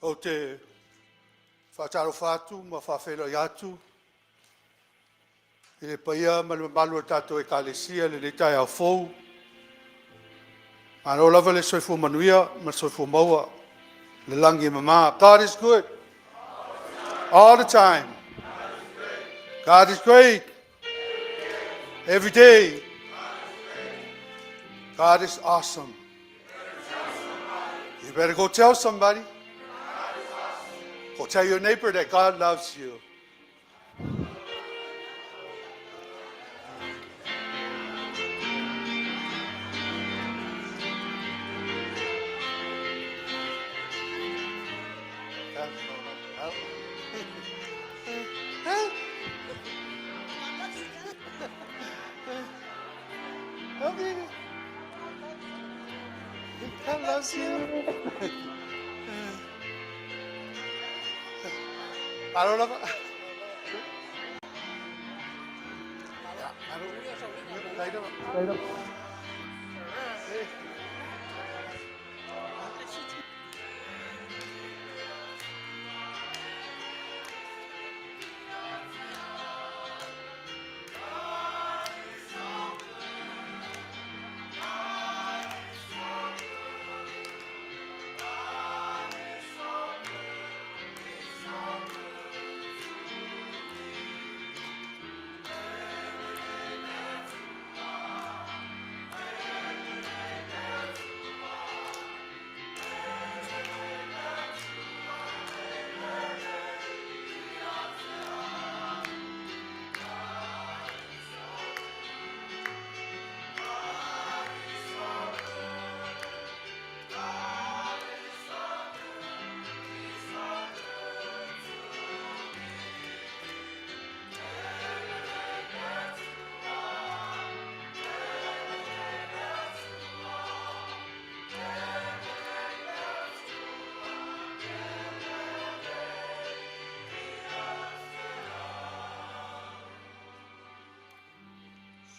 Ou te faatalofa atu ma faafeiloai atu i le paia ma le mamalu o le tatou Ekalesia i lenei taeao fou. Malo lava le soifua manuia ma le soifua maua i le lagi e mama. God is good all the time. God is great every day. God is awesome. You better go tell somebody. Go tell your neighbor that God loves you. God loves you. Malo lava.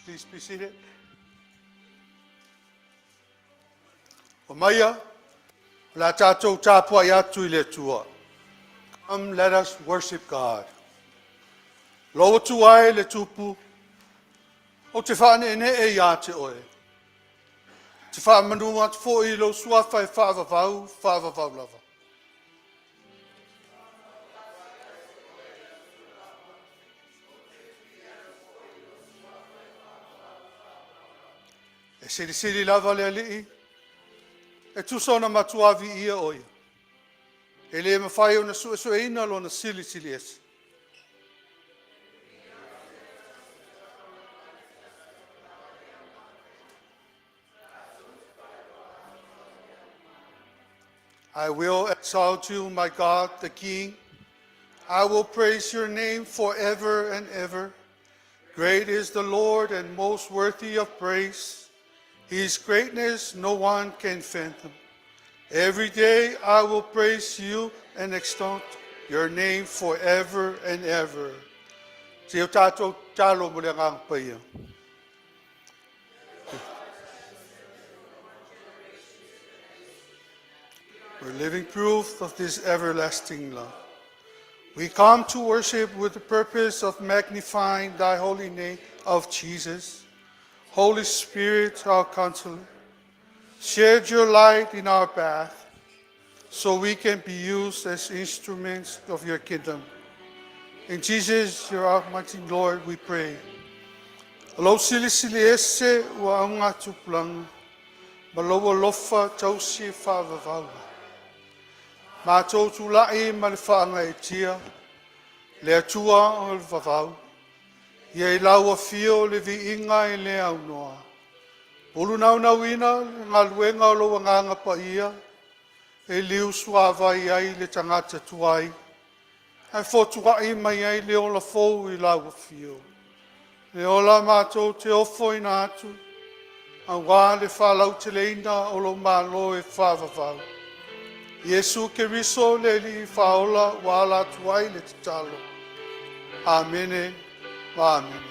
Please be seated. O maia, o le a tatou tapuai atu i le Atua. Come, let us worship God. Lou Atua e le Tupu, ou te faaneenee ia te Oe, ou te faamanu atu foi i lou Suafa e faavavau, faavavau lava. E silisili lava le Alii, e tusa ona matua viia o Ia. E le mafai ona suesueina lona silisili ese. I will exalt you, my God, the King. I will praise your name forever and ever. Great is the Lord and most worthy of praise. His greatness no one can fathom. Every day I will praise you and extol your name forever and ever. Se o tātou talo mo le agaga paia. We're living proof of this everlasting love. We come to worship with the purpose of magnifying thy holy name of Jesus. Holy Spirit, our counselor, shed your light in our path so we can be used as instruments of your kingdom. In Jesus, your almighty Lord, we pray. Lou silisili ese ua augatupulaga, ma lou alofa tausi e faavavau. Matou tulai ma le faagaeetia, le Atua o le vavau, ia i lau afio le viiga e le aunoa. Ulunaunauina le galuega o lou agaga paia, e liu suavai ai le tagata tuai, ae fotuai mai ai le ola fou i lau afio. E ola matou te ofoina atu, auā le faalauteleina o lou malo e faavavau. Iesu Keriso le Alii Faaola ua ala atu ai le tatalo. Amene ma amene.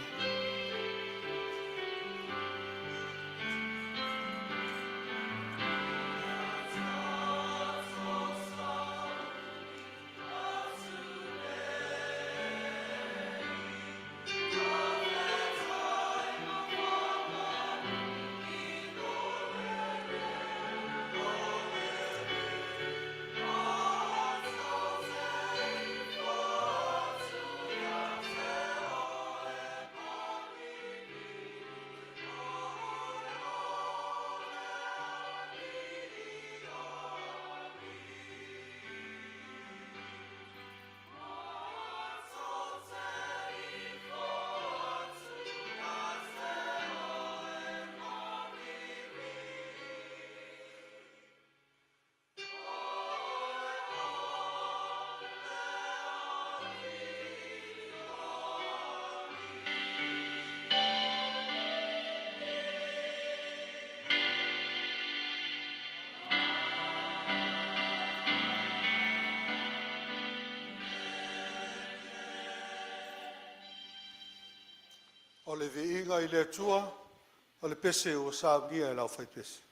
O le viiga i le Atua o le pese ua saunia e le aufaipese.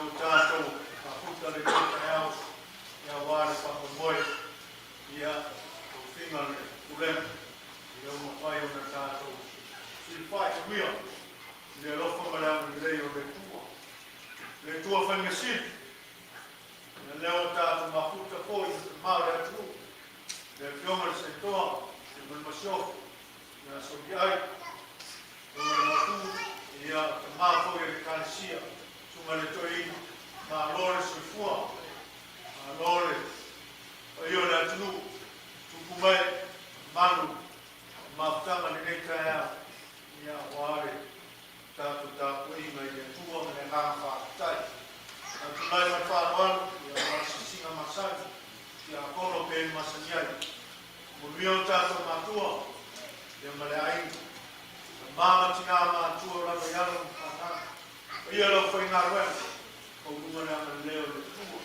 Lea ua tatou mafuta i lenei taeao aua le faamoemoe, ia, tofiga o le pulega ua mafai ona tatou sulufai i le alofa ma le agalelei o le Atua. Le Atua faiga sili, ia lea ua tatou mafuta foi ma tama o le atunuu, le Afioga i le Saitoa ma le Masiofo, ia Soliai ma le Maopu, ia o tama foi o le Ekalesia, susuga i le Toeaina, malo le soifua, malo le paia o le atunuu, tupu mae, mamalu o mafutaga i lenei taeao, ia aua le tatou tapuaiga i le Atua ma le agaga faafetai. Ae ou te tulai ma le faaaloalo aua le siasiga masani a tiakono e pei ona masani ai. Manuia o tatou matua ia ma le aiga, tama ma tina matutua o lalo i alo ma fanau, paia i le aufaigaluega, maualuga le agalelei o le Atua.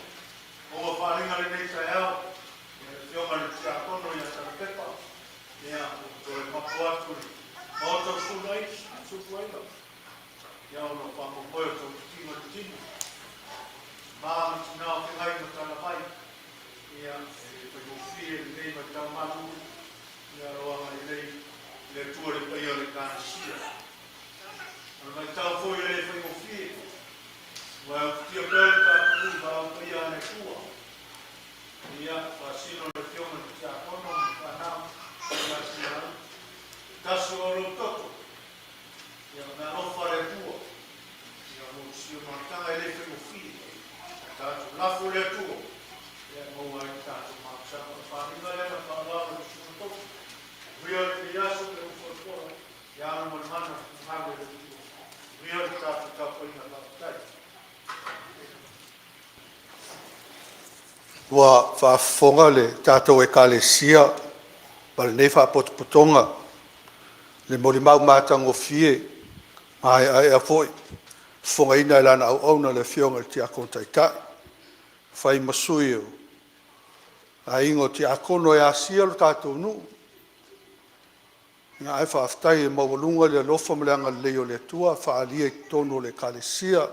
Maua faaaliga i lenei taeao i le afioga i le Tiakono ia Tarapepa, ia ua toe mapu atu i le maota o Suluina, ia ona o faamoemoe o tau le tino. Ma ma tina o feagai ma talavai, ia e le faigofie lenei vaitau malu, ia alofa agalelei le Atua i le paia o le Ekalesia. O le vaitau foi e le faigofie, ua e ufitia pea le tatou nuu i valaau paia a le Atua. Ia, faasino le afioga i le Tiakono ma fanau, ia Sinaui, tasi o lou toto, ia o le alofa a le Atua, ia mo si o mafutaga e le faigofie. Tatou lafo i le Atua, ia maua ai le tatou mafusaga. O le faaaliga lea ma le faaaloalo i le susuga tofi. Manuia lenei aso ma le folafola, ia alo ma le mana galu e le Atua. Manuia le tatou tapuaiga, faafetai. Ua faafofoga le tatou Ekalesia ma lenei faapotopotoga i le molimau matagofie maeaea foi fofogaina e lana auauna le Afioga i le Tiakono Taitai, fai ma sui o aiga o Tiakono e asia lo tatou nuu. Ae faafetai e maualuga le alofa ma le agalelei o le Atua faaalia i totonu o le Ekalesia.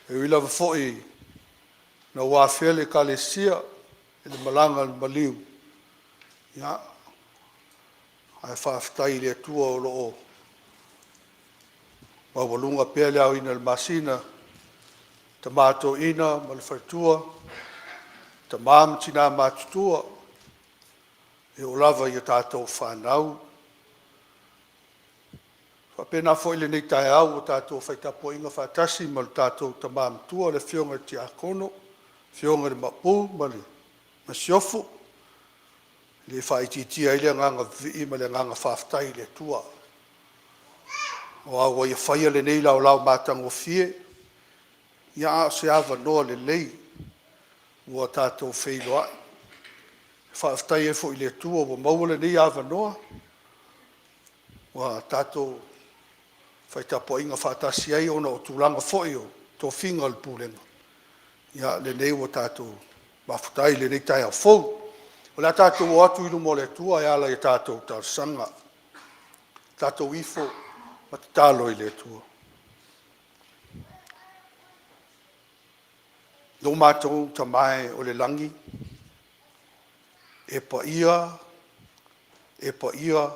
E ui lava foi ina ua afea le Ekalesia i le malaga a le maliu, ia, ae faafetai i le Atua o lo o maualuga pea le aoina o le masina, tama toeaina ma le faletua, tama ma tina matutua, e oo lava ia tatou fanau. E faapena foi lenei taeao ua tatou fai tapuaiga faatasi ma le tatou tama matua le Afioga i le Tiakono, afioga i le Maopu ma le Masiofo. E le faaitiitia ai le agaga vivii ma le agaga faafetai i le Atua aua ua ia faia lenei laolao matagofie, ia a o se avanoa lelei ua tatou feiloai. E faafetai ai foi i le Atua ua maua lenei avanoa ua tatou fai tapuaiga faatasi ai ona o tulaga foi o tofiga o le pulega, ia lenei ua tatou mafuta ai i lenei taeao fou. O le a tatou o atu i luma o le Atua e ala i a tatou talosaga. Tatou ifo ma tatalo i le Atua. Lo matou Tama e o le lagi, e paia, e paia,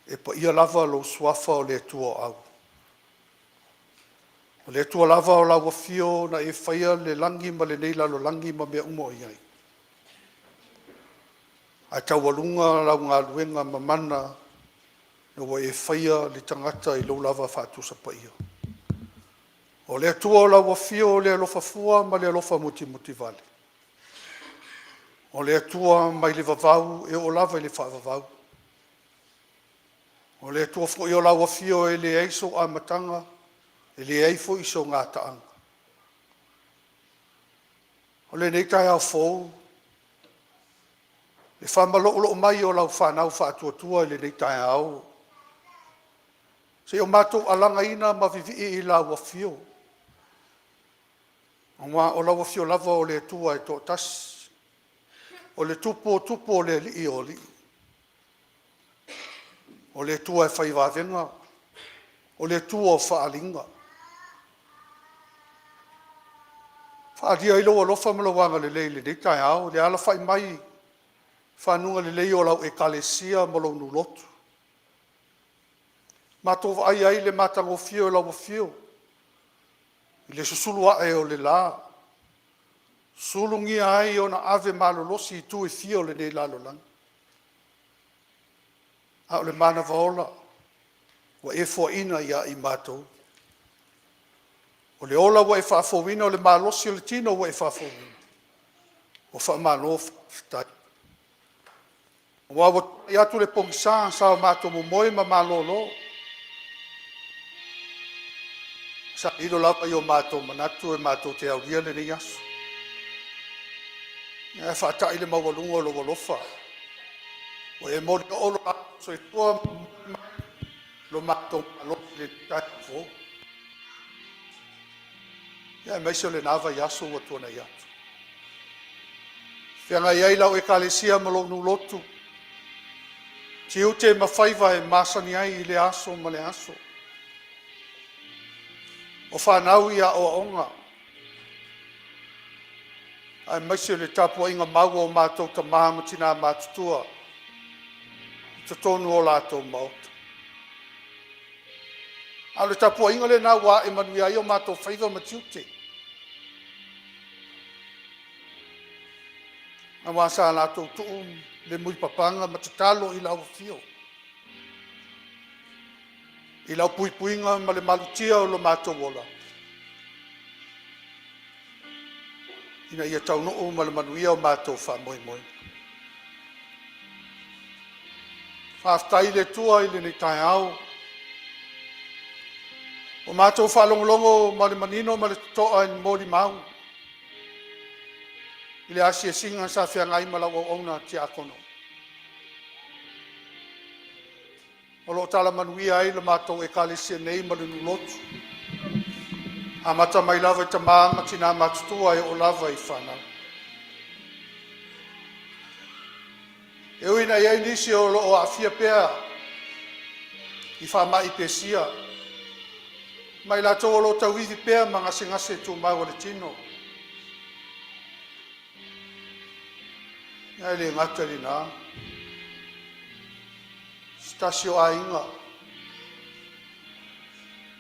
e paia lava lou Suafa o le Atua o Au. O le Atua lava o lau afio na e faia le lagi ma lenei lalolagi ma mea uma o i ai, ae taualuga lau galuega mamana ina ua e faia le tagata i lou lava faatusa paia. O le Atua o lau afio o le alofa fua ma le alofa mutimutivale, o le Atua mai le vavau e oo lava i le faavavau. O le Atua foi o lau afio e leai sou amataga e leai foi sou gataaga. O lenei taeao fou, i le faamaloulou mai o lau fanau faatuatua i lenei taeao, seia o matou alagaina ma vivii i lau afio, aua o lau afio lava o le Atua e toatasi, o le Tupu o tupu o le Alii o alii, o le Atua e fai vavega, o le Atua o faaaliga. Faaalia ai lou alofa ma lou agalelei i lenei taeao i le alafai mai i fanuga lelei o lau Ekalesia ma lou nuu lotu, matou vaaia ai le matagofie o lau afio i le susulu ae o le la, sulugia ai ona ave malolosi i itu e fia o lenei lalolagi, a o le manava ola ua e foaina ia i matou. O le ola ua e faafouina o le malosi o le tino ua e faafouina, ua faamalo faafetai. Aua ua tuanai atu le pogisa sa o matou momoe ma malolo, sa lilo lava i o matou manatu e matou te aulia lenei aso, ae faatai le maualuga o lou alofa ua e molioo lo matou soifua ma momoli mai lo matou malosi i lenei taeao fou, aemaise o lena vaiaso ua tuanai atu. Feagai ai lau Ekalesia ma lou nuu lotu i tiute ma faiva e masani ai i lea aso ma lea aso, o fanau i aoaoga aemaise o le tapuaiga mau a o matou tama ma tina matutua i totonu o latou maota. A o le tapuaiga lena ua ae manuia ai o matou faiva ma tiute, aua sa latou tuu le mulipapaga ma tatalo i lau afio, i lau puipuiga ma le malutia o lo matou ola, ina ia taunuu ma le manuia o matou faamoemoega. Faafetai i le Atua i lenei taeao ua matou faalogologo ma le manino ma le totoa i molimau i le asiasiga sa feagai ma lau auauna tiakono. O lo o tala manuia ai le matou Ekalesia nei ma le nuu lotu, amata mai lava i tama ma tina matutua e oo lava i fanau. E ui ina i ai nisi o lo o aafia pea i faamai pesia ma i latou o lo o tauivi pea ma gasegase tumau o le tino, ae le gata i lena, o se tasi o aiga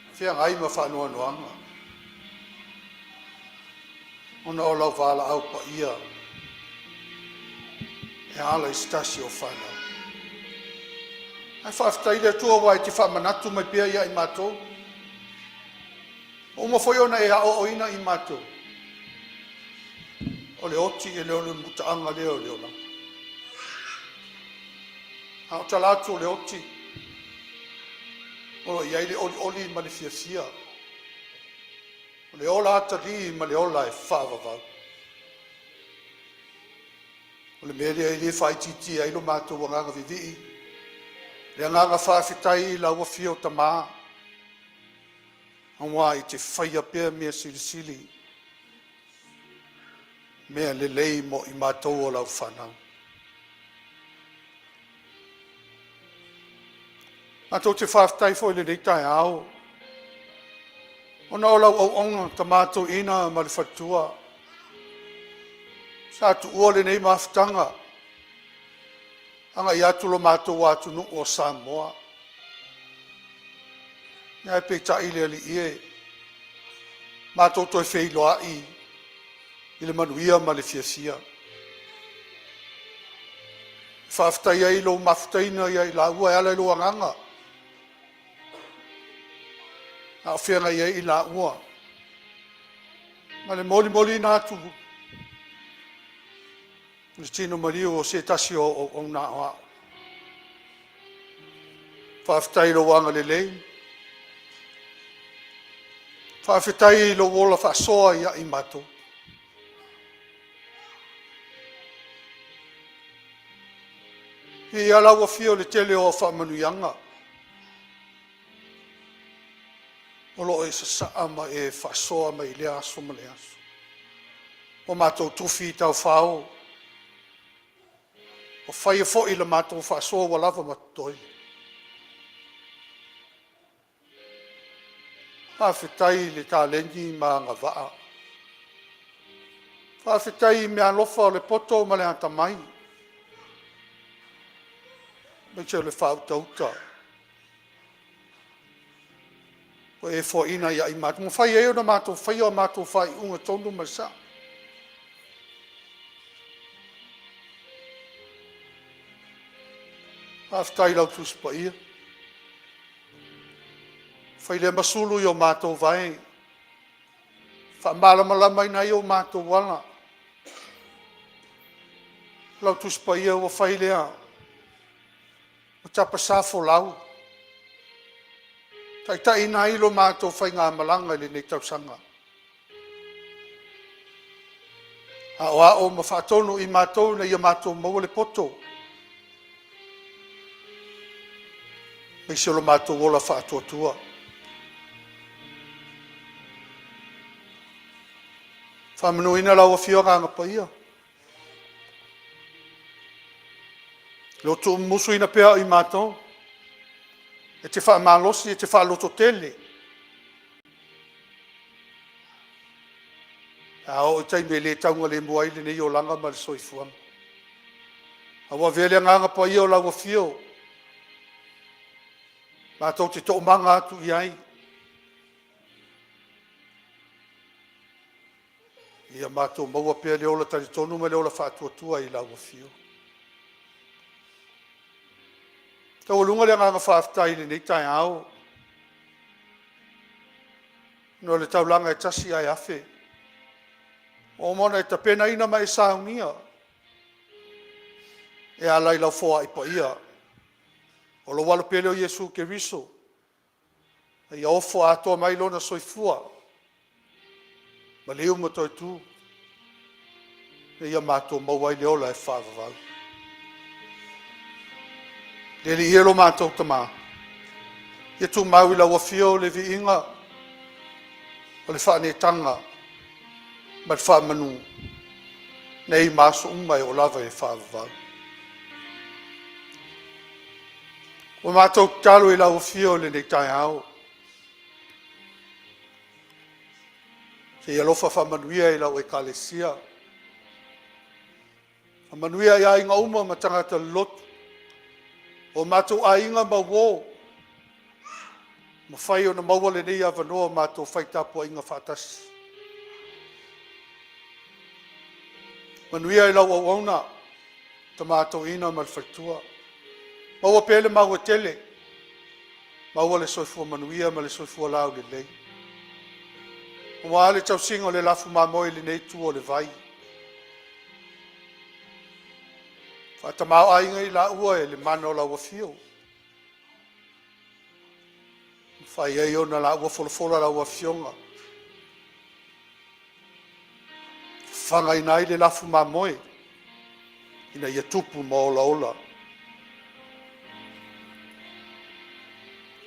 e feagai ma faanoanoaga ona o lau valaau paia e ala i se tasi o fanau. Ae faafetai i le Atua aua e te faamanatu mai pea ia i matou. Ua uma foi ona e aoaoina i matou, o le oti e le o le mutaaga lea o le olaga. A o tala atu o le oti, o lo o i ai le olioli ma le fiafia, o le ola atalii ma le ola e faavavau. O le mea lea e le faaitiitia ai lo matou agaga vivii, le agaga faafetai i lau afio Tama, aua e te faia pea mea silisili, mea lelei mo i matou o lau fanau. Matou te faafetai foi i lenei taeao ona o lau auauna tama toeaina ma le faletua, sa tuua lenei mafutaga, agai atu lo matou atunuu o Samoa. Ae peitai le Alii e, matou toe feiloai i le manuia ma le fiafia. E faafetai ai i lou mafutaina ia i laua e ala i lou agaga a o feagai ai i laua ma le molimoliina atu o le tino maliu o se tasi o auauna aoao. Faafetai i lou agalelei, faafetai i lou ola faasoa ia i matou. Viia lau Afio i le tele o au faamanuiaga o lo o e sasaa ma e faasoa mai i lea aso ma lea aso. Ua matou tufi taufao ua faia foi la matou faasoa ua lava ma totoe. Faafetai i le taleni ma agavaa Faafetai i meaalofa o le poto ma le atamai, aemaise o le faautauta ua e foaina ia i matou, ua mafai ai ona matou faia a matou faaiuga tonu ma le sao. Faafetai i lau Tusi Paia, ua fai lea ma sulu i o matou vae, faamalamalamaina ai o matou ala. O lau Tusi Paia ua fai lea ma tapasa folau, taitaiina ai lo matou faigamalaga i lenei tausaga. Aoao ma faatonu i matou ina ia matou maua le poto aemaise o lo matou ola faatuatua. Faamanuina lau Afioga Agapaia, lotu mumusuina pea o i matou, e te faamalosi e te faalototele, pe a oo i taimi e le taugalemu ai lenei olaga ma le soifuaga. A ua avea le Agaga Paia o lau Afio matou te toomaga atu i ai, ia matou maua pea le ola talitonu ma le ola faatuatua i lau Afio. E taualuga le agaga faafetai i lenei taeao ona o le taulaga e tasi ae afe, ua uma ona e tapenaina ma e saunia e ala i lau foai paia o lou Alo pele o Iesu Keriso ina ia ofo atoa mai Lona soifua, maliu ma toe tu ina ia matou maua ai le ola e faavavau. Le Alii e lo matou Tama, ia tumau i lau Afio le viiga o le faaneetaga ma le faamanu nei ma aso uma e oo lava i le faavavau. Ua matou tatalo i lau Afio i lenei taeao, se i alofa faamanuia i lau Ekalesia, faamanuia i aiga uma ma tagata lotu, o matou aiga ma uo ua mafai ona maua lenei avanoa matou te fai tapuaiga faatasi. Manuia i lau auauna, tama toeaina ma le faletua, maua pea le mau e tele, maua le soifua manuia ma le soifua laulelei aua le tausiga o le lafu mamoe i lenei itu o le vai. Faatamaoaiga i laua i le mana o lau afio, ua mafai ai ona laua folafola lau afioga, fafagaina ai le lafu mamoe ina ia tupu ma olaola.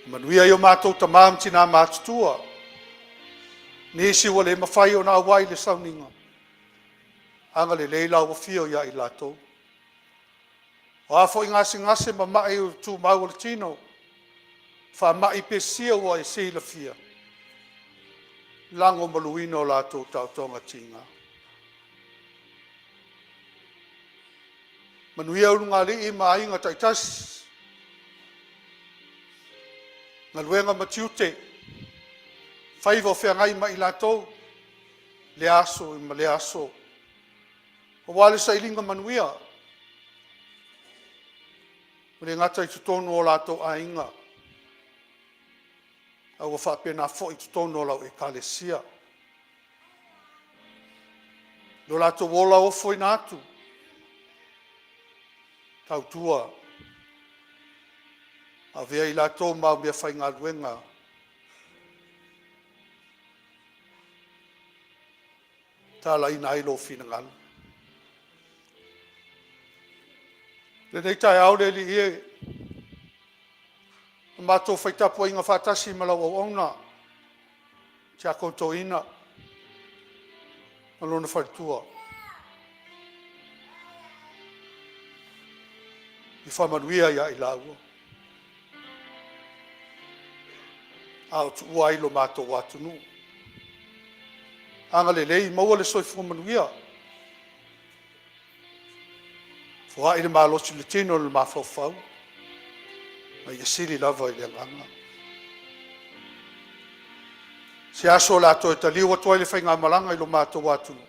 Manuia ai o matou tama ma tina matutua, nisi ua le mafai ona auai i le sauniga, agalelei lau Afio ia i latou. O a foi gasegase ma mai tumau o le tino, faamai pesia ua e silafia, lagomaluina o latou taotoga tiga. Manuia ulugalii ma aiga taitasi, galuega ma tiute, faiva o feagai ma i latou, lea aso ma lea aso aua le sailiga manuia, ua le gata i totonu o latou aiga, a ua faapena foi totonu o lau Ekalesia. Lo latou ola ofoina atu, tautua, avea i latou ma au meafaigaluega e talaina ai lou finagalo. I lenei taeao le Alii e, ua matou fai tapuaiga faatasi ma lau auauna, Tiakono Toeaina ma lona faletua. Ia faamanuia ia i laua a o tuua ai lo matou atunuu. Agalelei maua le soifua manuia. Foai le malosi i le tino i le mafaufau, ma ia sili lava i le agaga. Se aso o le a toe taliu atu ai le faigamalaga i lo matou atunuu,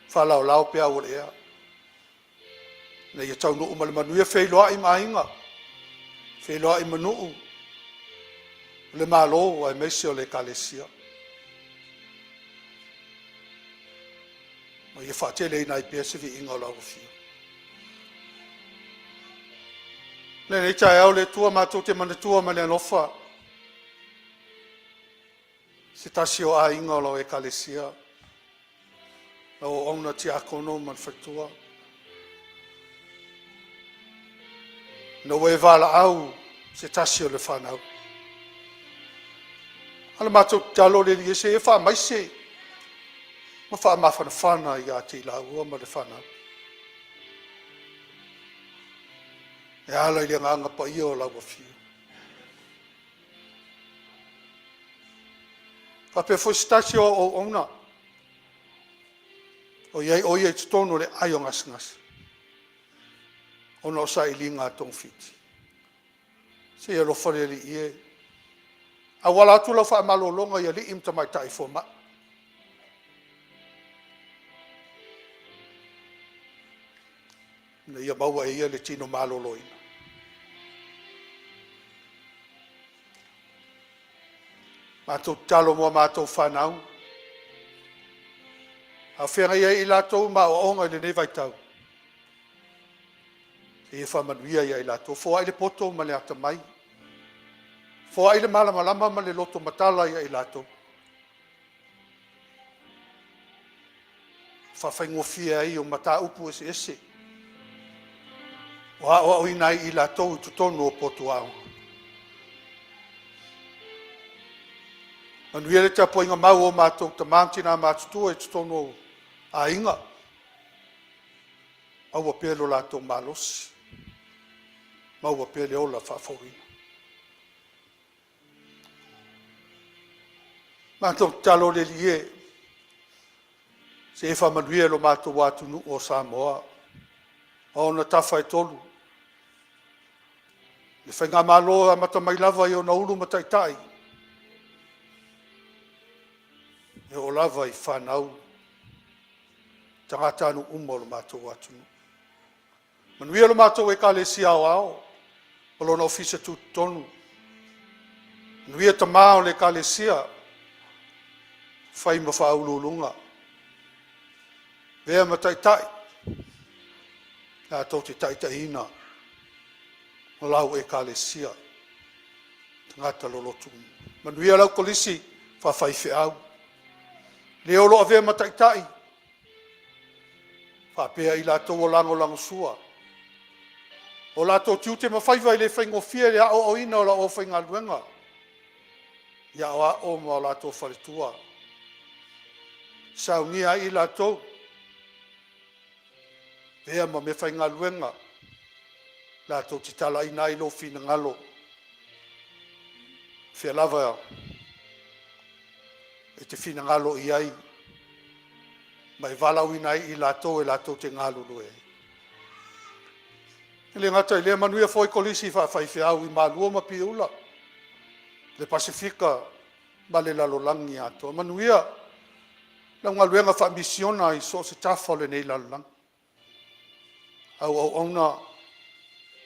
faalaolao peau o le ea, ina ia taunuu ma le manuia, feiloai ma aiga, feiloai ma nuu, le Malo aemaise o le Ekalesia, ma ia faateleina ai pea se viiga o lau Afioga. I lenei taeao le Atua matou te manatua ma le alofa se tasi o aiga o lau Ekalesia, lau auauna tiakono ma le faletua, ina ua e valaau i se tasi o le fanau. A o le matou tatalo le Alii e seia faamaise ma faamafanafana ia te i laua ma le fanau e ala i le Agaga Paia o lau Afio. E faapea foi se tasi o au auauna o i ai o ia i totonu o le aai o gasegase ona o sailiga togafiti. Se i alofa le Alii e auala atu lau faamalologa i alii ma tamaitai fomai, ina ia maua e ia le tino maloloina. Matou tatalo mo a matou fanau, a o feagai ai i latou ma aoaoga i lenei vaitau, ia e faamanuia ia i latou, foai le poto ma le atamai, foai le malamalama ma le loto matala ia i latou, e faafaigofie ai o mataupu eseese o aoaoina ai i latou i totonu o potu aoga. Manuia le tapuaiga mau a o matou tama ma tina matutua i totonu o aiga, maua pea lo latou malosi, maua pea le ola faafouina. Matou tatalo le Alii e, se i e faamanuia i lo matou atunuu o Samoa ma ona tafa e tolu, le faigamalo e amata mai lava i ona ulu ma taitai e oo lava i fanau, tagatanuu uma o lo matou atunuu. Manuia le matou Ekalesia Aoao ma lona Ofisa Tutotonu, manuia tama o le Ekalesia, fai ma faauluuluga, avea ma taitai latou te taitaiina lau Ekalesia i tagata loloto uma. Manuia lau Kolisi faafaifeau, le o lo o avea ma taitai faapea i latou o lagolagosua. O latou tiute ma faiva e le faigofie le aoaoina o lau aufaigaluega i aoao ma o latou faletua, saunia ai i latou e avea ma meafaigaluega latou te talaaina ai lou finagalo i fea lava e te finagalo i ai ma e valaauina ai i latou e latou te galulue ai. E le gata i lea, manuia foi kolisi faafaifeau i Malua ma Piula, le Pasefika ma le lalolagi atoa. Manuia lau galuega faa-misiona i so o se tafa o lenei lalolagi. Au auauna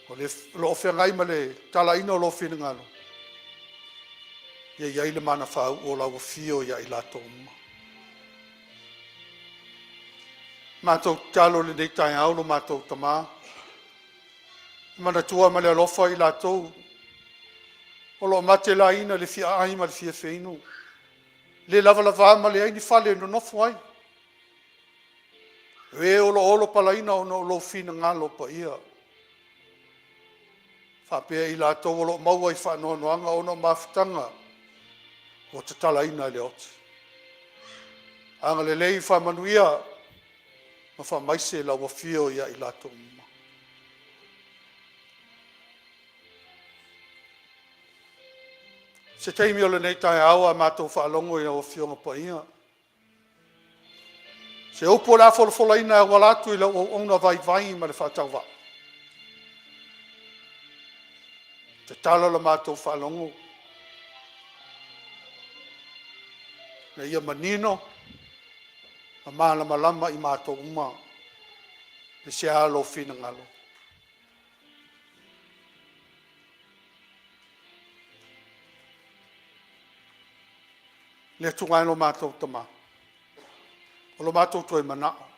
o lo o feagai ma le talaina o lou finagalo, ia i ai le mana faauu o lau afio ia i latou uma. Matou tatalo i lenei taeao lo matou Tama, manatua ma le alofa i latou o lo o matelaina i le fia aai ma le fia feinu, le lavalava ma leai ni fale e nonofo ai. O e o lo o olo palaina ona o lou finagalo paia, faapea i latou o lo o maua i faanoanoaga ona o mafutaga ua tatalaina e le oti. Agalelei faamanuia ma faamaise lau afio ia i latou uma. Se taimi o lenei taeao a matou faalogo i lau Afioga Paia. Se upu o le a folafolaina e auala atu i lau auauna vaivai ma le faatauvaa, tatala la matou faalogo ina ia manino ma malamalama i matou uma se a lou finagalo. Le Atua e lo matou Tama, o lo matou toe manao,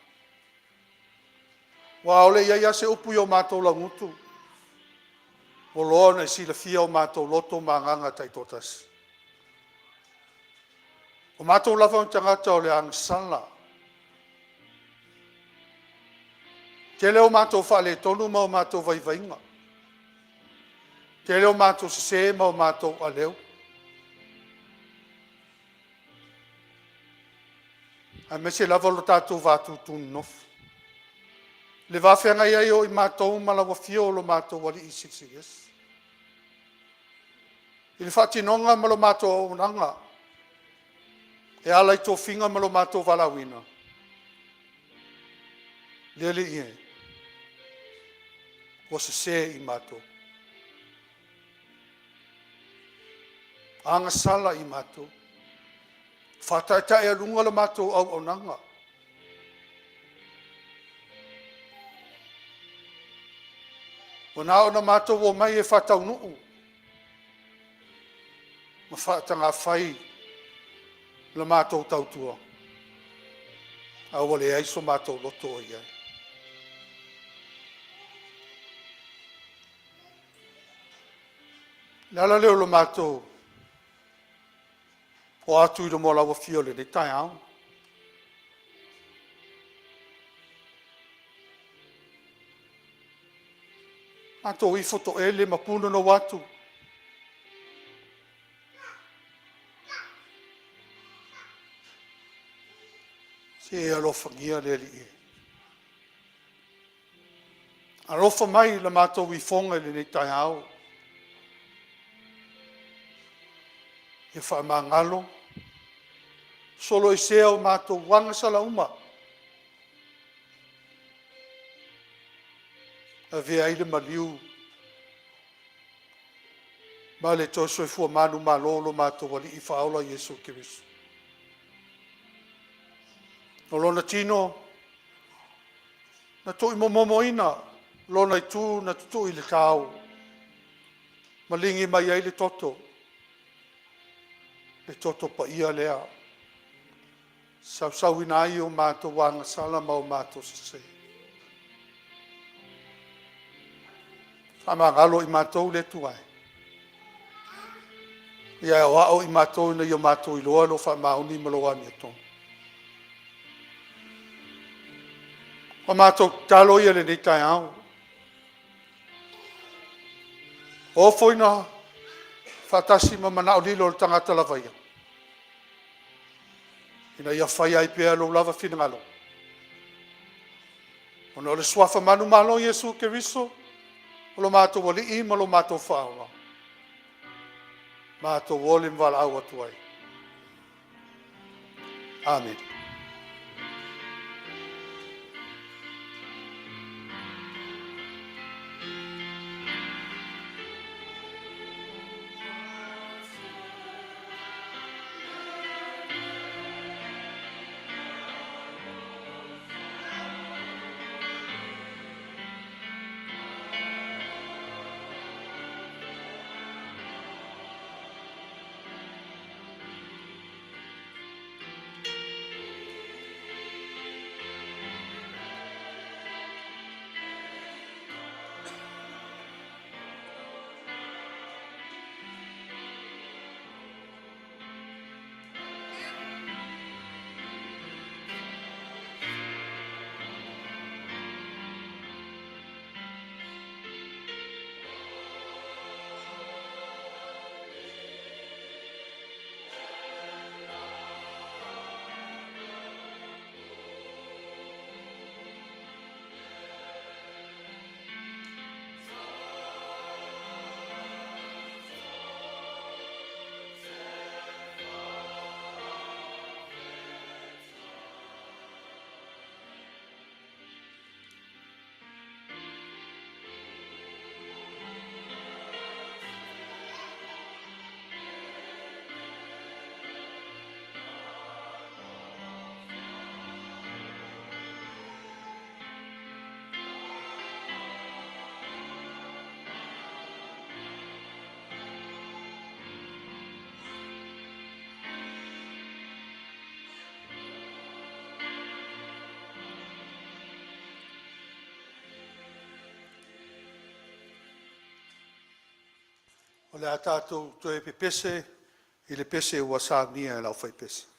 aua ua le i i ai lava se upu i o matou laugutu, ua loa ona e silafia o matou loto ma agaga taitoatasi. O matou lava o tagata o le agasala, e tele o matou faaletonu ma o matou vaivaiga, tele o matou sese ma o matou aleu. Aemaise lava o lo tatou va tutu-nonofo, le va feagai ai o i matou ma lau Afio o lo matou Alii Silisili Ese, i le faatinoga ma le matou auaunaga e ala i tofiga ma lo matou valaauina. Le Alii e, ua sese i matou, agasala i matou, faataetaealuga la matou auaunaga, ua na ona matou omai e faataunuu ma faatagafai la matou tautua, a ua leai so matou loto o i ai. O le ala lea o lo matou o atu i luma o lau Afio i lenei taeao, matou ifo toele ma punonou atu, se i alofagia le Alii e. Alofa mai i le matou ifoga i lenei taeao. Ia faamagalo, soloaisea o matou agasala uma, lavea ai le maliu ma le toe soifua manumalo o lo matou Alii Faaola Iesu Keriso. O Lona tino na tuuimomomoina, Lona itu na tutui i le tao, maligi mai ai le toto, le toto paia lea, e sausuina ai o matou agasala ma o matou sese. Faamagalo i matou le Atua e, ia aoao i matou ina ia matou iloa lou faamaoni ma lou amiotonu. O matou tatalo ia i lenei taeao, ofoina faatasi ma manaolilo o le tagata lava ia, ina ia faia ai pea lou lava finagalo, ona o le suafa manumalo o Iesu Keriso o lo matou Alii ma lo matou Faaola, matou oli ma valaau atu ai. Amene. O le a tatou toe pepese i le pese ua saunia e le aufaipese.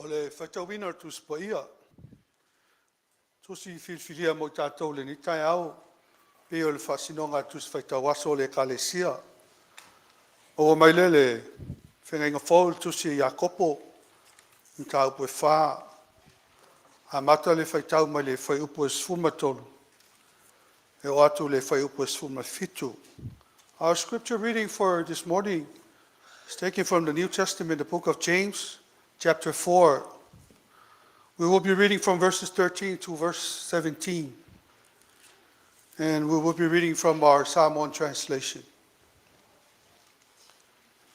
O le faitauina o le Tusi Paia, Tusi filifilia mo i tatou i lenei taeao, e pei o le faasinoga a le Tusi Faitau Aso a le Ekalesia. Maua mai lea i le Feagaiga Fou i le Tusi a Iakopo, mataupu e 4, amata le faitau mai le fuaiupu e 13 e oo atu i le fuaiupu e 17. Our scripture reading for this morning is taken from the New Testament, the book of James, chapter 4. We will be reading from verses 13 to verse 17. And we will be reading from our Samoan translation.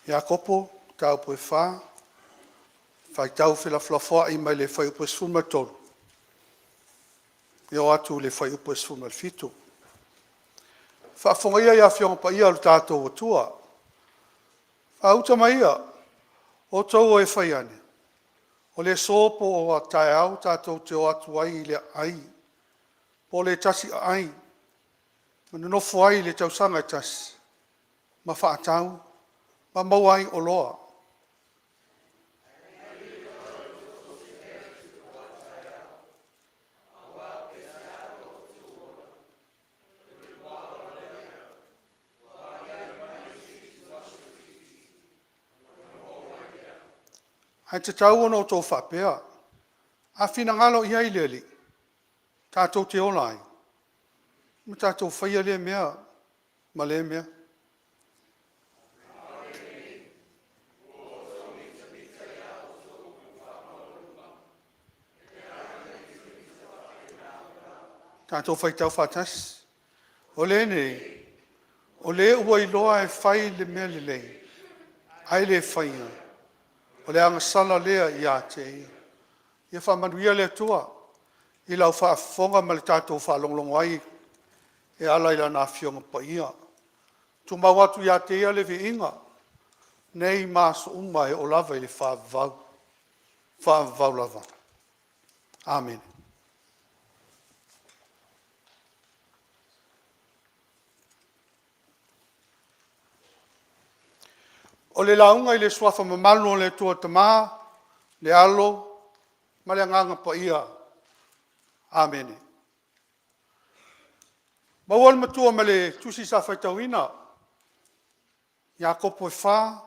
Iakopo, mataupu e 4, faitau felafolafoai mai le fuaiupu e 13, e oo atu i le fuaiupu e 17. Faafofoga ia Afioga Paia o le tatou Atua, faauta mai ia, o outou o e fai ane, o le aso po o a taeao tatou te o atu ai i le aai, po o le tasi aai, ma nonofo ai i le tausaga e tasi, ma faatau ma maua ai oloa. Ae tatau ona outou faapea, a finagalo i ai le Alii, tatou te ola ai, ma tatou faia lea mea ma lea mea. Tatou faitau faatasi. O lenei, o le ua iloa e fai le mea lelei, ae le faia, o le agasala lea ia te ia. Ia faamanuia le Atua i lau faafofoga ma le tatou faalogologo ai e ala i Lana Afioga Paia. Tumau atu ia te Ia le viiga nei ma aso uma e oo lava i le faavavau, faavavau lava. Amene. O le lauga i le Suafa mamalu o le Atua Tama, le Alo ma le Agaga Paia. Amene. Maua le matua ma le tusi sa faitauina, Iakopo e 4,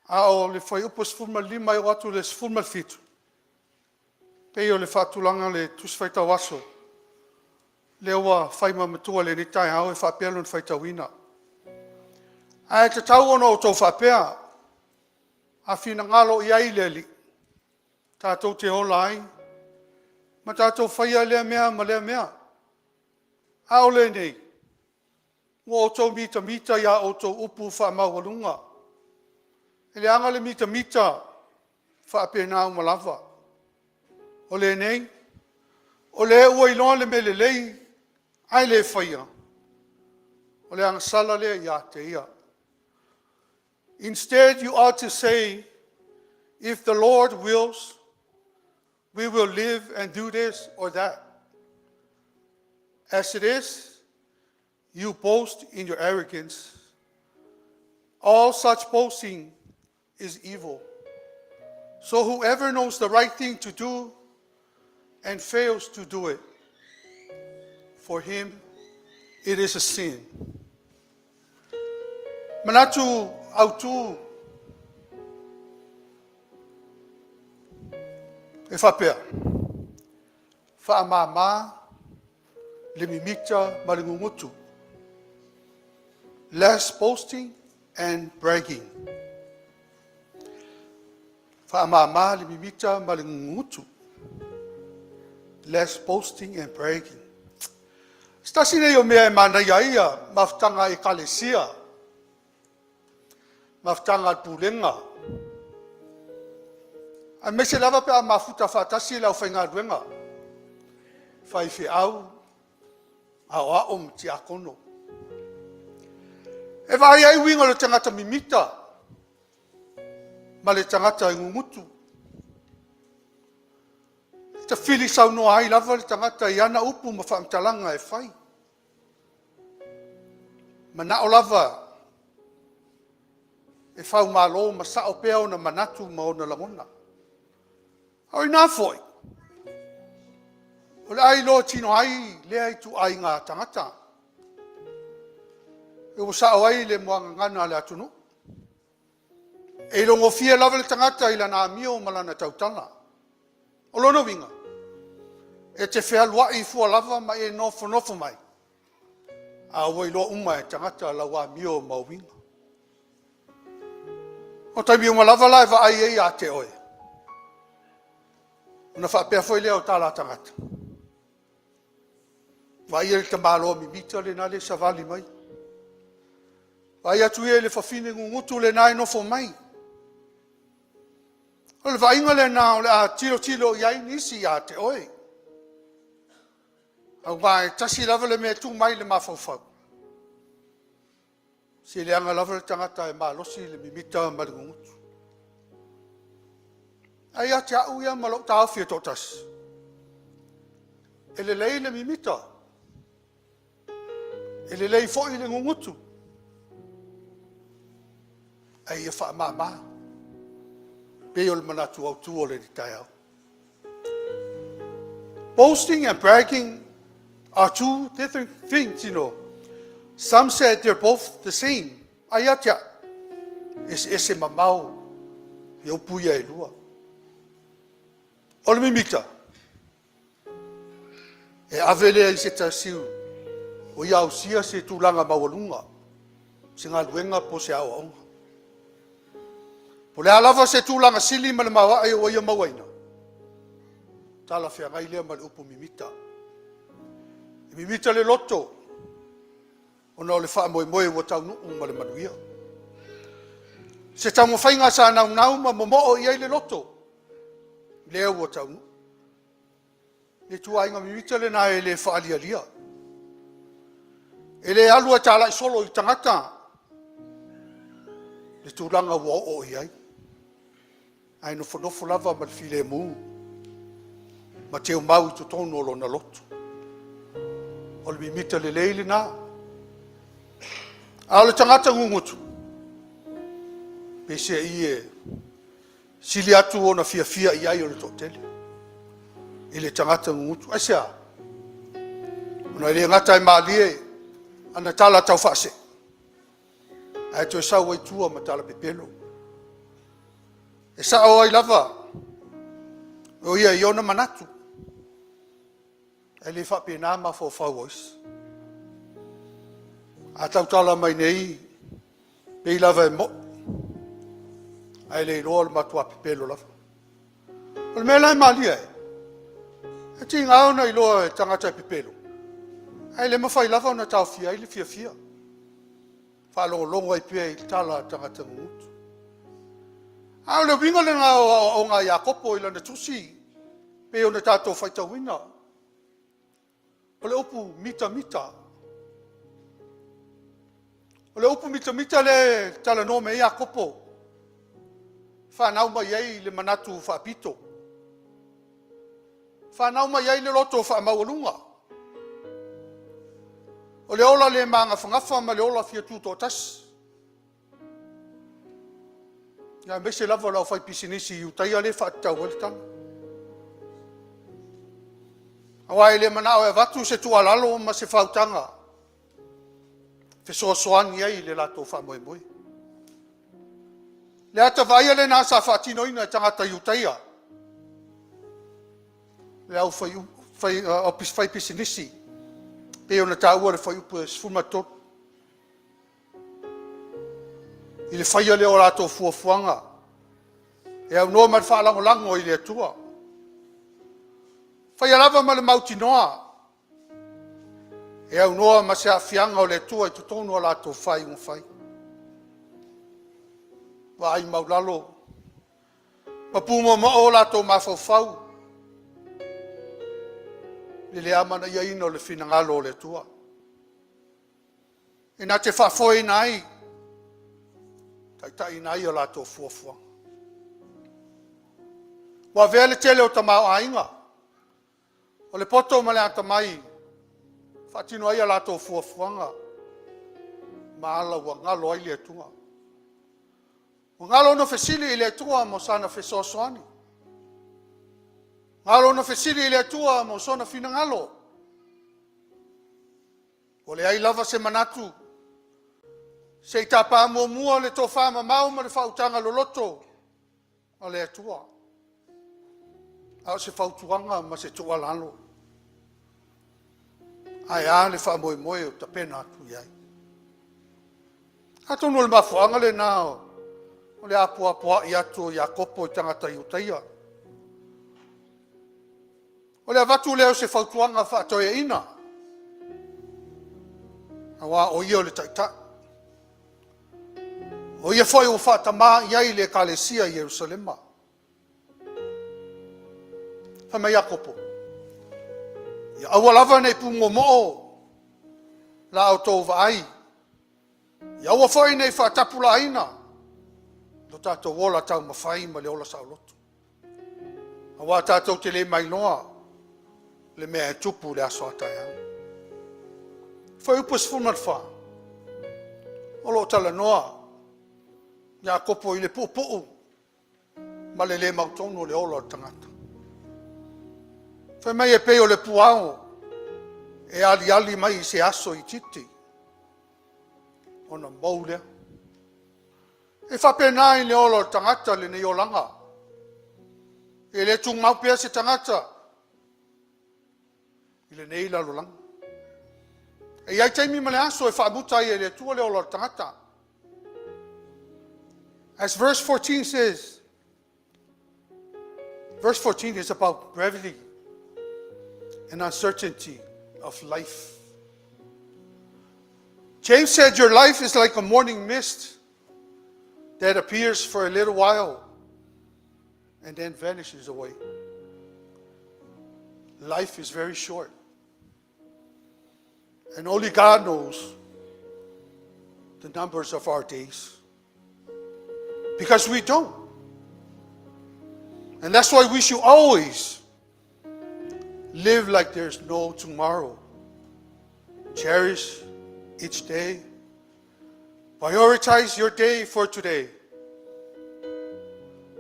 a o le fuaiupu 15 e oo atu i le 17, e pei o le faatulaga o le tusi faitau aso lea ua fai ma matua i lenei taeao e faapea lona faitauina. Ae tatau ona outou faapea, a finagalo i ai le Alii, tatou te ola ai ma tatou faia lea mea ma lea mea. A o lenei, ua outou mitamita i a outou upu faamaualuga. E leaga le mitamita e faapena uma lava. O lenei, o le ua iloa le mea lelei ae le faia, o le agasala lea ia te ia. Instead you ought to say, if the Lord wills, we will live and do this or that. As it is, you boast in your arrogance. All such boasting is evil. So whoever knows the right thing to do and fails to do it, for him it is a sin. Manatu autu e faapea, faamama le mimita ma le gugutu. Less boasting and bragging. Faamama le mimita ma le gugutu. Less boasting and bragging. Se tasi nei o mea e manaia ai ia mafutaga a ekalesia, mafutaga a le pulega, aemaise lava pe a mafuta faatasi le aufaigaluega, faifeau, aoao ma tiakono. E vaai ai uiga o le tagata mimita ma le tagata e gugutu. E tafili saunoa ai lava le tagata i ana upu ma faamatalaga e fai. Manao lava e faumalo ma sao pea ona manatu ma ona lagona. A o ina foi, o le a iloa tino ai lea ituaiga tagata, e ua sao ai le muagagana a le atunuu. E iloagofie lava le tagata i lana amio ma lana tautala. O lona uiga, e te fealuai fua lava ma e nofonofo mai, a ua iloa uma e tagata lau amio ma uiga. O taimi uma lava la e vaai ai ia te oe, ona faapea foi lea o tala a tagata, vaaia le tamaloa mimita lena e savali mai, vaai atu ia i le fafine gugutu lena e nofo mai. O le vaaiga lena o le a tilotilo i ai nisi ia te oe. Aua e tasi lava le mea e tu mai i le mafaufau, se leaga lava le tagata e malosi le mimita ma le gugutu. Ae ia te au ia ma lou taofi e toatasi, e lelei le mimita, e lelei foi le gugutu, ae ia faamama, pei o le manatu autu o lenei taeao. Boasting and bragging are two different things. Some said they're both the same. Ae ia te au, e eseese mamao. I upu ia e lua. O le mimita, e ave lea i se tasi ua ia ausia se tulaga maualuga, se galuega po o se aoaoga. Po o le a lava se tulaga sili ma le maoae ua ia mauaina, talafeagai lea ma le upu mimita. E mimita le loto ona o le faamoemoe ua taunuu ma le manuia. Se taumafaiga sa naunau ma momoo i ai le loto, lea ua taunuu. Le ituaiga mimita lena e le faalialia. E le alu ae talai solo i tagata le tulaga ua oo i ai, ae nofonofo lava ma le filemu ma teumau i totonu o lona loto. O le mimita lelei lena. A o le tagata gugutu, peiseai e sili atu ona fiafia i ai o le toatele i le tagata gugutu. Aisea? Ona e le gata e malie ana tala taufaasee, ae toe sau ai tua ma tala pepelo. E sao ai lava o ia i ona manatu, ae le faapena mafaufau o isi. A tautala mai nei, pei lava e moni, ae le iloa o le matua pepelo lava. O le mea la e malie ai, e tiga ona iloa e tagata e pepelo, ae le mafai lava ona taofia ai le fiafia, faalogologo ai pea i tala a tagata gugutu. A o le uiga lena o aoaoga a Iakopo i lana tusi pei ona tatou faitauina. O le upu mitamita. O le upu mitamita lea e talanoa mai ai Iakopo, fanau mai ai le manatu faapito, fanau mai ai le loto faamaualuga, o le ola le magafagafa ma le ola fia tutoatasi, aemaise lava o le aufaipisinisi Iutaia lea e faatatau ai le tala. Aua e le manao e avatu se tuualalo ma se fautaga fesoasoani ai i le latou faamoemoe. Le ata vaaia lena sa faatinoina e tagata Iutaia, le au faipisinisi, pei ona taua le fuaiupu e 13, i le faia lea o latou fuafuaga e aunoa ma le faalagolago i le Atua, faia lava ma le mautinoa e aunoa ma se aafiaga o le Atua i totonu o a latou faaiuga fai. Vaai maualalo ma pumoomoo o latou mafaufau i le le amanaiaina o le finagalo o le Atua, e na te faafoeina ai, taitaiina ai a latou fuafuaga. Ua avea le tele o tamaoaiga o le poto ma le atamai faatino ai a latou fuafuaga ma ala ua galo ai le Atua. Ua galo ona fesili i le Atua mo sana fesoasoani. Galo ona fesili i le Atua mo sona finagalo. Ua leai lava se manatu se i tapa muamua le tofa mamao ma le faautaga loloto a le Atua, a o se fautuaga ma se tuualalo. Ae a le faamoemoe o tapena atu i ai? Atonu o le mafuaaga lena o le apoapoai atu o Iakopo i tagata Iutaia. O le avatu lea o se fautuaga faatoeaina, aua o ia o le taitai. O ia foi ua faatama i ai le ekalesia i Ierusalema. Fai mai Iakopo, ia aua lava ne i pumoomoo la outou vaai, ia aua foi ne i faatapulaaina lo tatou ola taumafai ma le ola saoloto, aua tatou te le mailoa le mea e tupu i le aso a taeao. Fuaiupu 14, o lo o talanoa Iakopo i le puupuu ma le le mautonu o le ola o le tagata. Fai mai e pei o le puao e aliali mai i se aso itiiti ona mou lea. E faapena i le ola o le tagata lenei olaga. E le tumau pea se tagata i lenei lalolagi. E i ai taimi ma le aso e faamuta ai e le Atua le ola o le tagata. As verse 14 says, verse 14 is about brevity and uncertainty of life. James said, "Your life is like a morning mist that appears for a little while and then vanishes away." Life is very short. And only God knows the numbers of our days. Because we don't. And that's why we should always live like there's no tomorrow. Cherish each day. Prioritize your day for today.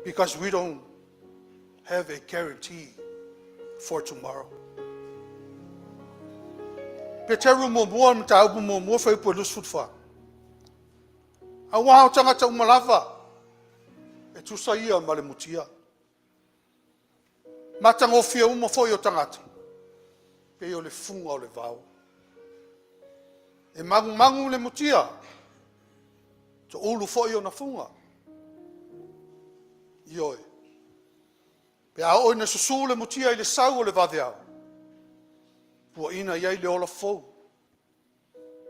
Because we don't have a guarantee for tomorrow. Peteru muamua, mataupu muamua, fuaiupu e 24. Auā o tagata uma lava, e tusa ia ma le mutia. Matagofie uma foi o tagata, pei o le fuga o le vao. E magumagu le mutia, toulu foi ona fuga. Ioe, pe a oo ina susu le mutia i le sau o le vaveao, puaina i ai le ola fou,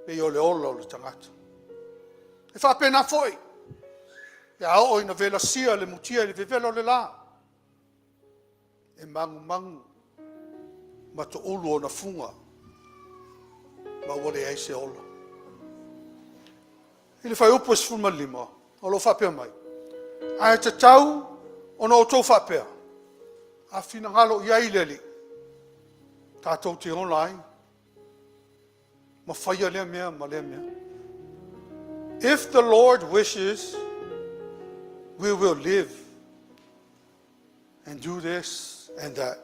pei o le ola o le tagata. E faapena foi, pe a oo ina velasia le mutia i le vevela o le la, e magumagu ma toulu ona fuga, ma ua leai se ola. I le fuaiupu e 15, o lo o faapea mai, ae tatau ona outou faapea, a finagalo i ai le Alii, tatou te ola ai, ma faia lea mea ma lea mea. If the Lord wishes, we will live and do this and that.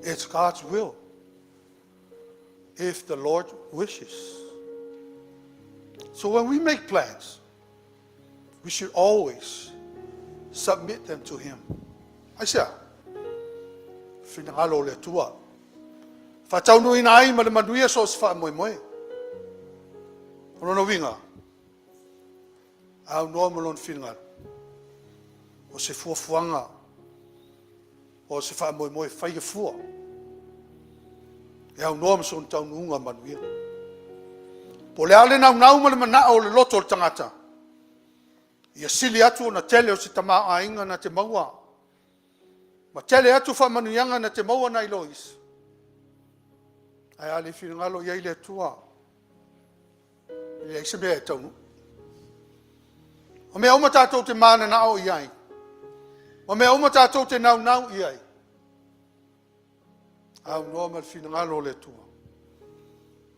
It's God's will. If the Lord wishes. So when we make plans, we should always submit them to Him. Aisea, finagalo o le Atua. Faataunuuina ai ma le manuia so o se faamoemoe. O lona uiga, aunoa ma lona finagalo. O se fuafuaga, o se faamoemoe faia fua. E aunoa ma sona taunuuga manuia. Po o le a le naunau ma le manao o le loto o le tagata. Ia sili atu ona tele o se tamaoaiga na te maua. Ma tele atu faamanuiaga na te maua nai lo isi. Ae a le finagalo i ai le Atua. E leai se mea e taunuu. O mea uma tatou te mananao i ai. O mea uma tatou te naunau i ai. Aunoa ma le finagalo o le Atua.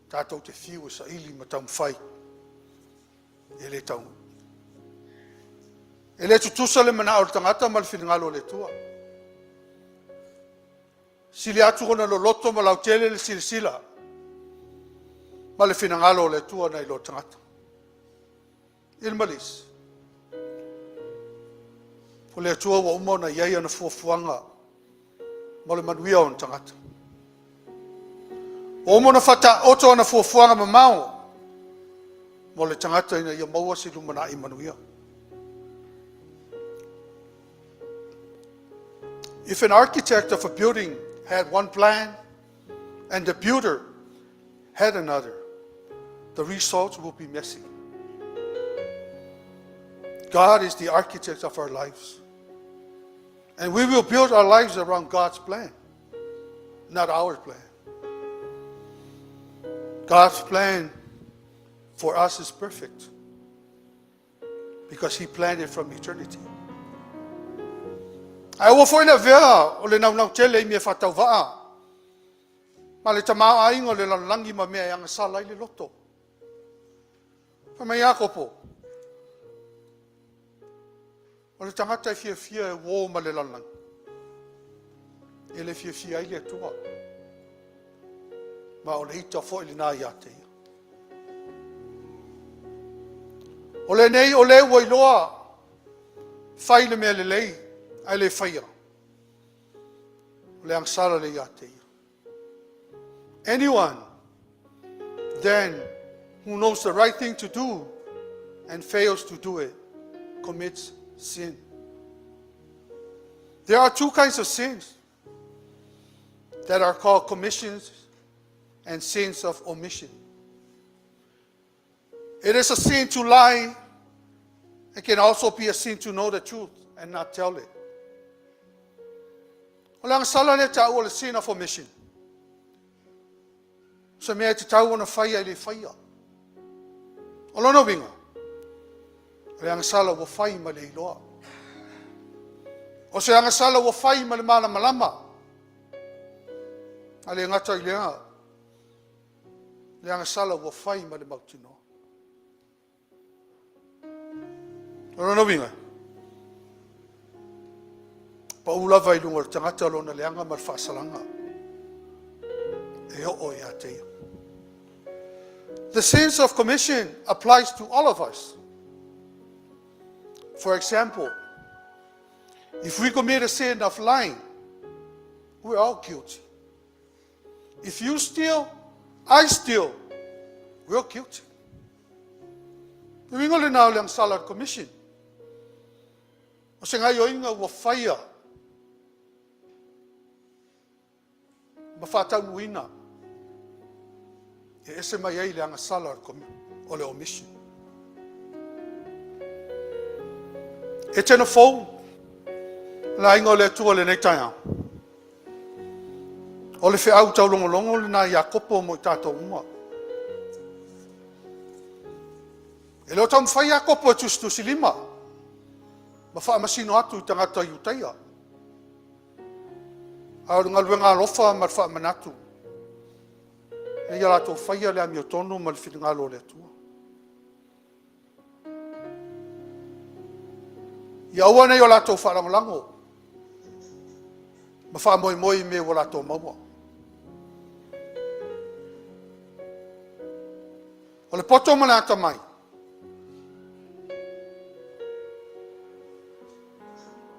Tatou te fiu e saili ma taumafai. E le taunuu. E le tutusa le manao o le tagata ma le finagalo o le Atua. Sili atu ona loloto ma lautele le silasila ma le finagalo o le Atua nai lo tagata. I le malisi. O le Atua ua uma ona i ai ana fuafuaga mo le manuia o ona tagata. Ua uma ona faataoto ana fuafuaga mamao mo le tagata ina ia maua se lumanai manuia. If an architect of a building had one plan and the builder had another, the results will be messy. God is the architect of our lives. And we will build our lives around God's plan, not our plan. God's plan for us is perfect because He planned it from eternity. Ae ua foi le avea o le naunau tele i mea faatauvaa. Ma le tamaoaiga o le lalolagi ma mea e agasala ai le loto. Fai mai Iakopo. O le tagata e fiafia e uo ma le lalolagi. E le fiafia ai le Atua. Ma o le ita foi lena ia te ia. O lenei o le ua iloa fai le mea lelei ae le faia, o le agasala lea ia te ia. Anyone then who knows the right thing to do and fails to do it commits sin. There are two kinds of sins that are called commissions and sins of omission. It is a sin to lie. It can also be a sin to know the truth and not tell it. O le agasala lea taua o le sin of omission. Se mea e tatau ona faia e le faia. O lona uiga, o le agasala ua fai ma le iloa. O se agasala ua fai ma le malamalama. A le gata i lea, le agasala ua fai ma le mautinoa. O lona uiga, pau lava i luga o le tagata lona leaga ma le faasalaga e oo ia te ia. The sins of commission applies to all of us. For example, if we commit a sin of lying, we're all guilty. If you steal, I steal, we're guilty. Le uiga lena o le agasala commission. O se gaoioiga ua faia ma faataunuuina e ese mai ai le agasala o le omission. E tena fou le aiga o le Atua i lenei taeao. O le feau taulogologo lena a Iakopo mo i tatou uma. E le o taumafai Iakopo e tusitusilima ma faamasino atu i tagata Iutaia. A o le galuega alofa ma le faamanatu, ina ia latou faia le amiotonu ma le finagalo o le Atua. Ia aua ne i o latou faalagolago ma faamoemoe i mea ua latou maua. O le poto ma le atamai,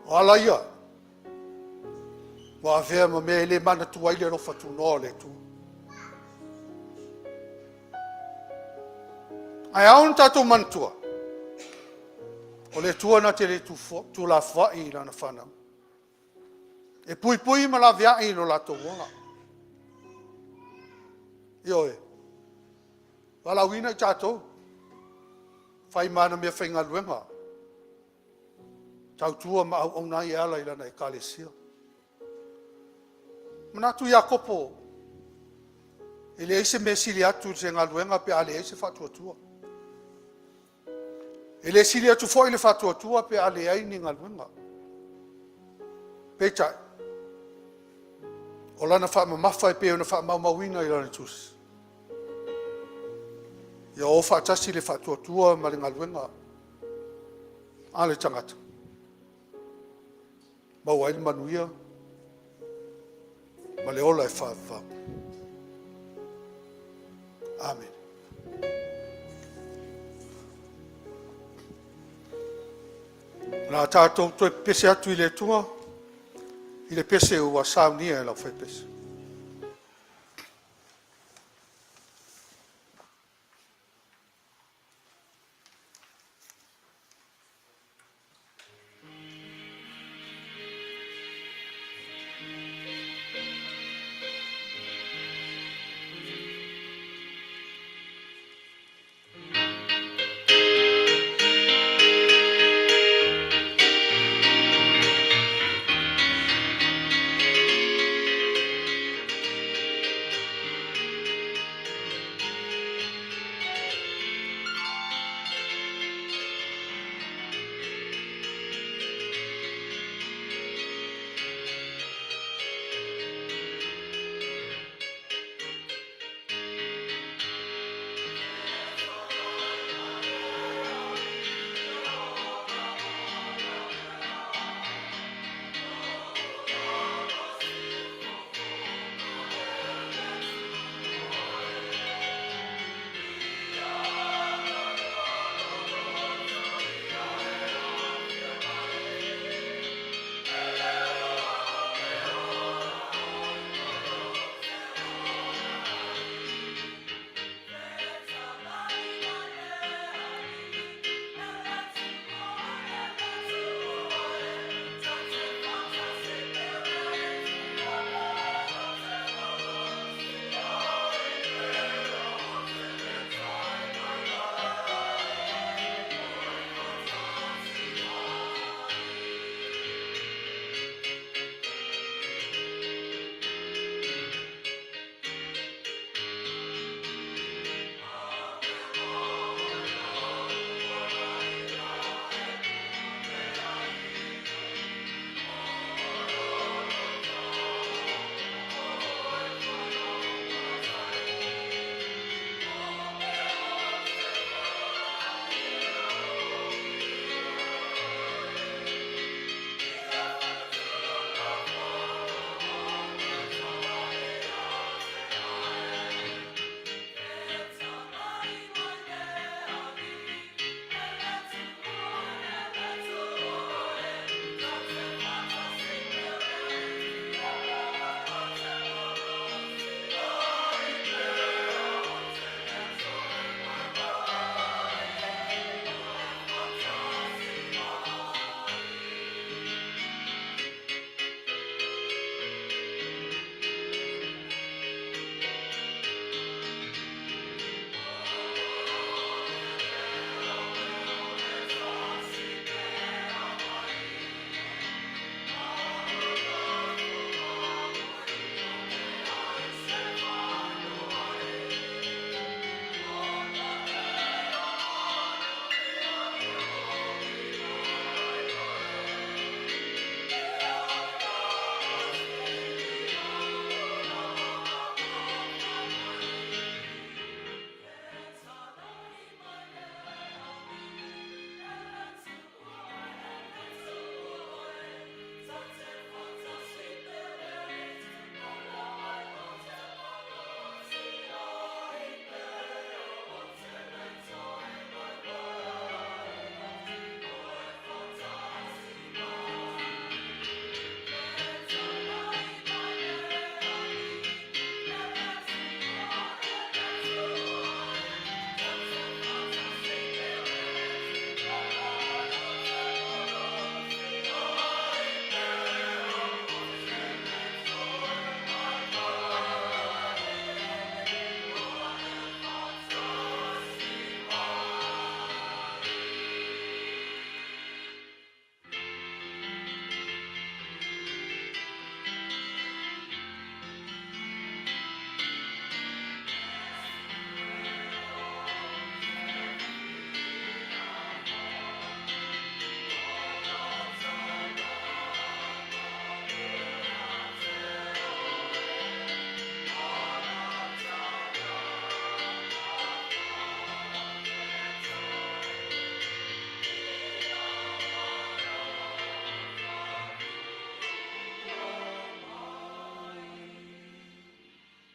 o ala ia ua avea ma mea e le manatua ai le alofa tunoa o le Atua. Ae ao ona tatou manatua, o le Atua na te le tuulafoai i lana fanau, e puipui ma laveai i lo latou ola. Ioe, valaauina i tatou, fai ma ana meafaigaluega, tautua ma auauna ai e ala i lana Ekalesia. Manatu Iakopo, e leai se mea e sili atu i se galuega pe a leai se faatuatua. E le sili atu foi le faatuatua pe a leai ni galuega. Peitai, o lana faamamafa e pei ona faamaumauina i lana tusi, ia o faatasi le faatuatua ma le galuega a le tagata, maua ai le manuia ma le ola e faavavau. Amene. O le a tatou toe pepese atu i le Atua i le pese ua saunia e le aufaipese.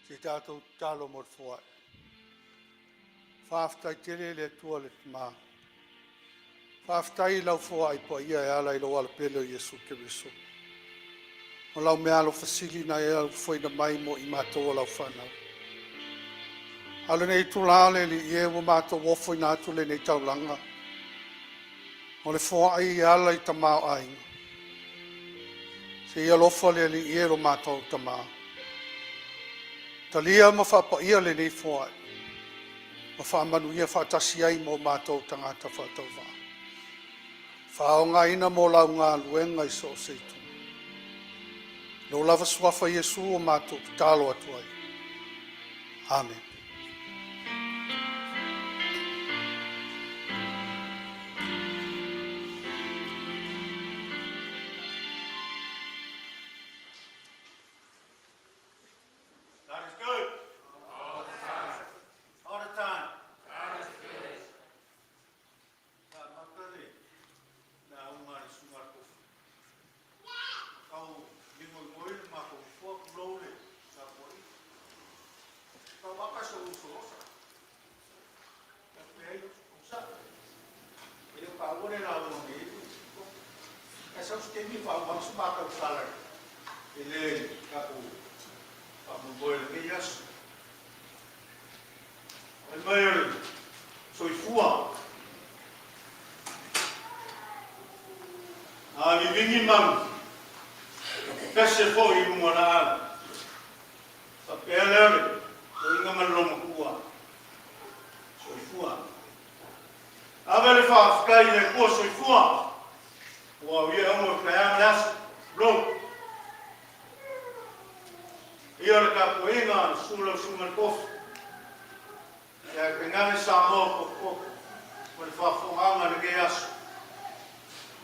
Se i tatou tatalo mo le foai. Faafetai tele i le Atua le Tama. Faafetai i lau foai paia e ala i lou alapele o Iesu Keriso. O lau meaalofa sili na e alofaina mai mo i matou o lau fanau. A o lenei itula o le Alii e ua matou ofoina atu lenei taulaga, o le foai e ala i tamaoaiga. Se i alofa le Alii e lo matou Tama, talia ma faapaia lenei foai, ma faamanuia faatasi ai ma o matou tagata faatauvaa. Faaaogaina mo lau galuega i so o se itu. I lou lava suafa Iesu o matou tatalo atu ai. Amene. God is good. All the time. All the time. God is good. Sa mata le lauga a le Susuga a le Tofi. Tau limoimoi le matou nofoa, tulou le tapuaiga. Tau aka si ou uso Losa. Leai, onosai. E le o taua le lauga nei. Ae sau se taimi faauma atu se matou tala i le tatou faamoemoe i lenei aso. Fai mai o le soifua a vivigi manu, pese foi i luga o laau. Faapea lea o le toeaina ma le loomatua soifua. Ave le faafetai i le Atua soifua, ua o ia e ono le taeao ma le aso. Tulou. Ia le tapuaiga a le susu o lau susuga i le tofi, ae tainane Samoa potopoto ma le faafofogaaga i lenei aso.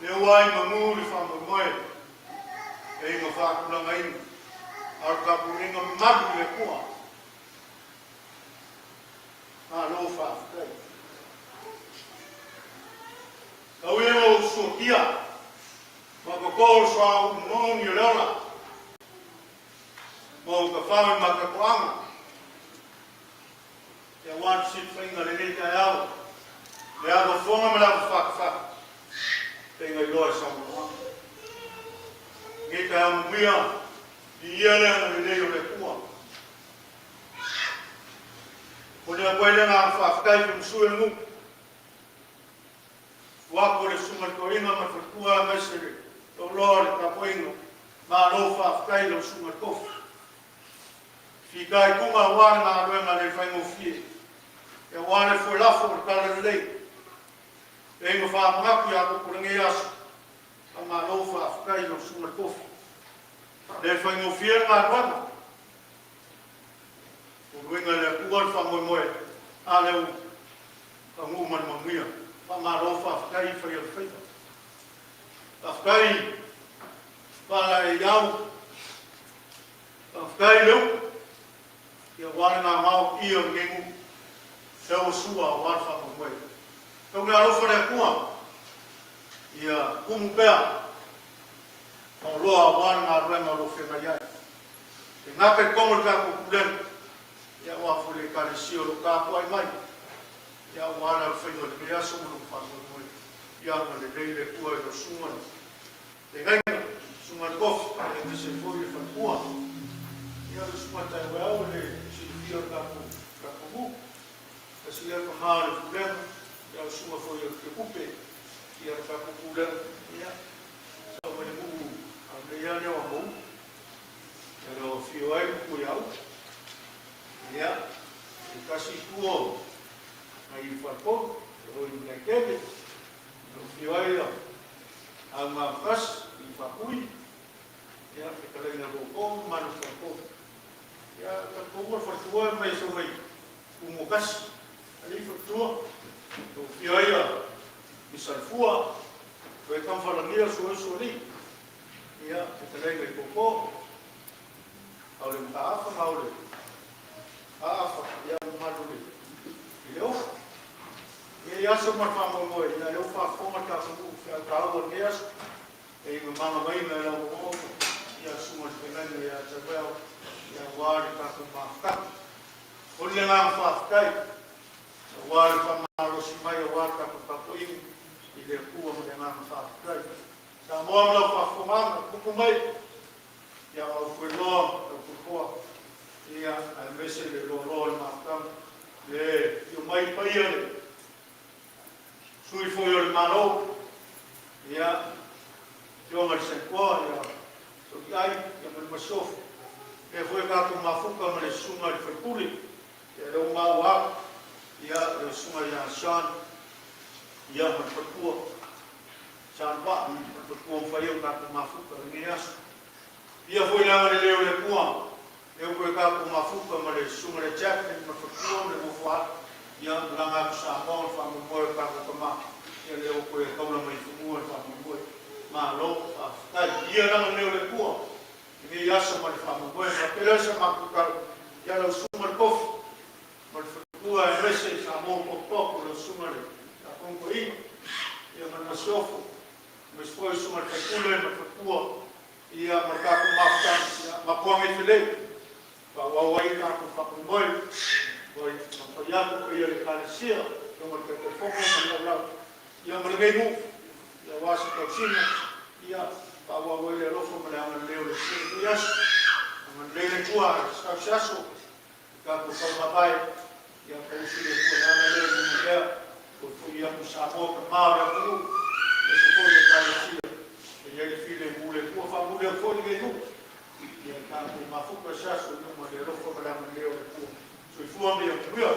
Lea ua ai manu le faamoemoe e iga faatulagaina, a o le tapuaiga mamalu i le Atua. Malo faafetai. Tau ia ina ou suakia ma totō le suauu moni o le ola, ma ou tafao i matatoaga, aua le fesilafaiga i lenei taeao, le ava fofoga ma le ava fatafata, pei ona iloa i saunoaga. Lenei taeao manuia, viia le agalelei o le Atua. Momoli atu ai le agaga faafetai i sui o le nuu, susu atu o le susuga i le toeaina ma le faletua aemaise le toaloa o le tapuaiga. Malo faafetai i lau susuga i le tofi. Fitaituga aua le galuega le faigofie, aua le foelafo o le talalelei. E ma faamanatu ia koko lenei aso. Faamalo faafetai i lau susuga i le tofi. Le faigofie le galuega. Uluiga i le Atua le faamoemoe, a lea ua taunuu ma le manuia. Faamalo faafetai i fai o le faiva. Faafetai faalaeiau, faafetai le upu, ia aua le gaogao i o lenei nuu. Lea ua sua aua le faamoemoe. Tau le alofa le Atua, ia tumu pea ma oloa aua le galuega o lo o feagai ai. E gata i totonu o le tatou pulega, ia aua foi le Ekalesia o lo o tapuai mai, ia aua le alofaiva i lenei aso ma lona faamoemoe. Ia agalelei le Atua i lau susuga i le feagaiga, susuga i le tofi, aemaise ai foi le faletua. Ia o le susuga Taeaueau e le silafia o le tatou nuu, tasi lea tama o le pulega, ia o le susuga foi o le Tiakupe, ia le tatou pulega, ia sau mai le nuu a lenei lava lea o Amaulu. E le o afio ai le Tuiau. Ia, se tasi itu o nai i Faletolu, o lo o i Mataitele. E le o afio ai a Augafatasi i Faatui. Ia, fetalaiga i Loto ma Manu Faletolu. Ia, talitonu o le faletua e mai sau mai Tumua-tasi, alii faletua. E le o afio ai a Misalefua, toe Tamafalagia, Suausu alii. Ia, fetalaiga i Koko, ao le Mataafa ma ao le Aafa, ia mamalu i le ofu. Ia i aso ma le faamoemoe, ia lea ua faafofoga le tatou nuu feau taua i lenei aso, e mamagamaina e lau auauna, ia susuga i le feagaiga ia Taveo, ia aua le tatou mafutaga. Momoli le agaga faafetai aua le faamalosi mai aua le tatou tapuaiga i le Atua ma le agaga faafetai. Samoa ma lau faafofogaaga tupu mai, ia aufueloloa ma tautoa, ia aemaise le loaloa o le mafutaga. Le afio mai paia le sui foi o le Malo, ia afioga i le Saitoa, ia Soliai ia ma le Masiofo. E foi tatou mafuta ma le susuga i le Faipule, ia lea ua maua atu, ia le susuga ia Sean ia ma le faletua, Sean Vaa ma le faletua ua mafai ai ona tatou mafuta i lenei aso. Ia foi le agalelei o le Atua, lea ua toe tatou mafuta ma le susuga i le Chaplain ma le faletua ma le nofo a alo, ia malaga atu i Samoa ma le faamoemoe o le tatou tama, ia lea ua toe taula mai i fanua le faamoemoe. Malo faafetai. Viia le agalelei o le Atua i lenei aso ma le faamoemoe. Ona faapea lea o se matou tala, ia lau susuga i le tofi ma le faletua aemaise Samoa ua potopoto lau susuga i le Tiakono Toeaina ia ma le masiofo, aemaise foi le susuga i le faipule ma le faletua ia ma le tatou mafutaga, ia mapu ane i Felei e faaauau ai le tatou faamoemoe. Ua taumafai atu le paia o le Ekalesia, lau Afioga i le Taitaifono ma le laulau ia ma lenei nuu aua se tausiga ia faaauau ai le alofa ma le agalelei o le Atua i lenei aso. Agalelei le Atua sau se aso tatou tau mavae, sausui le Atua i le ala lea i lumamea, toe foi atu i Samoa paga o le atunuu, aemaise foi le Ekalesia e i ai le filemu o le Atua. Faamuli atu foi lenei nuu, ia tatou mafuta i se aso i luma i le alofa ma le agalelei o le Atua. Soifua ma ia manuia.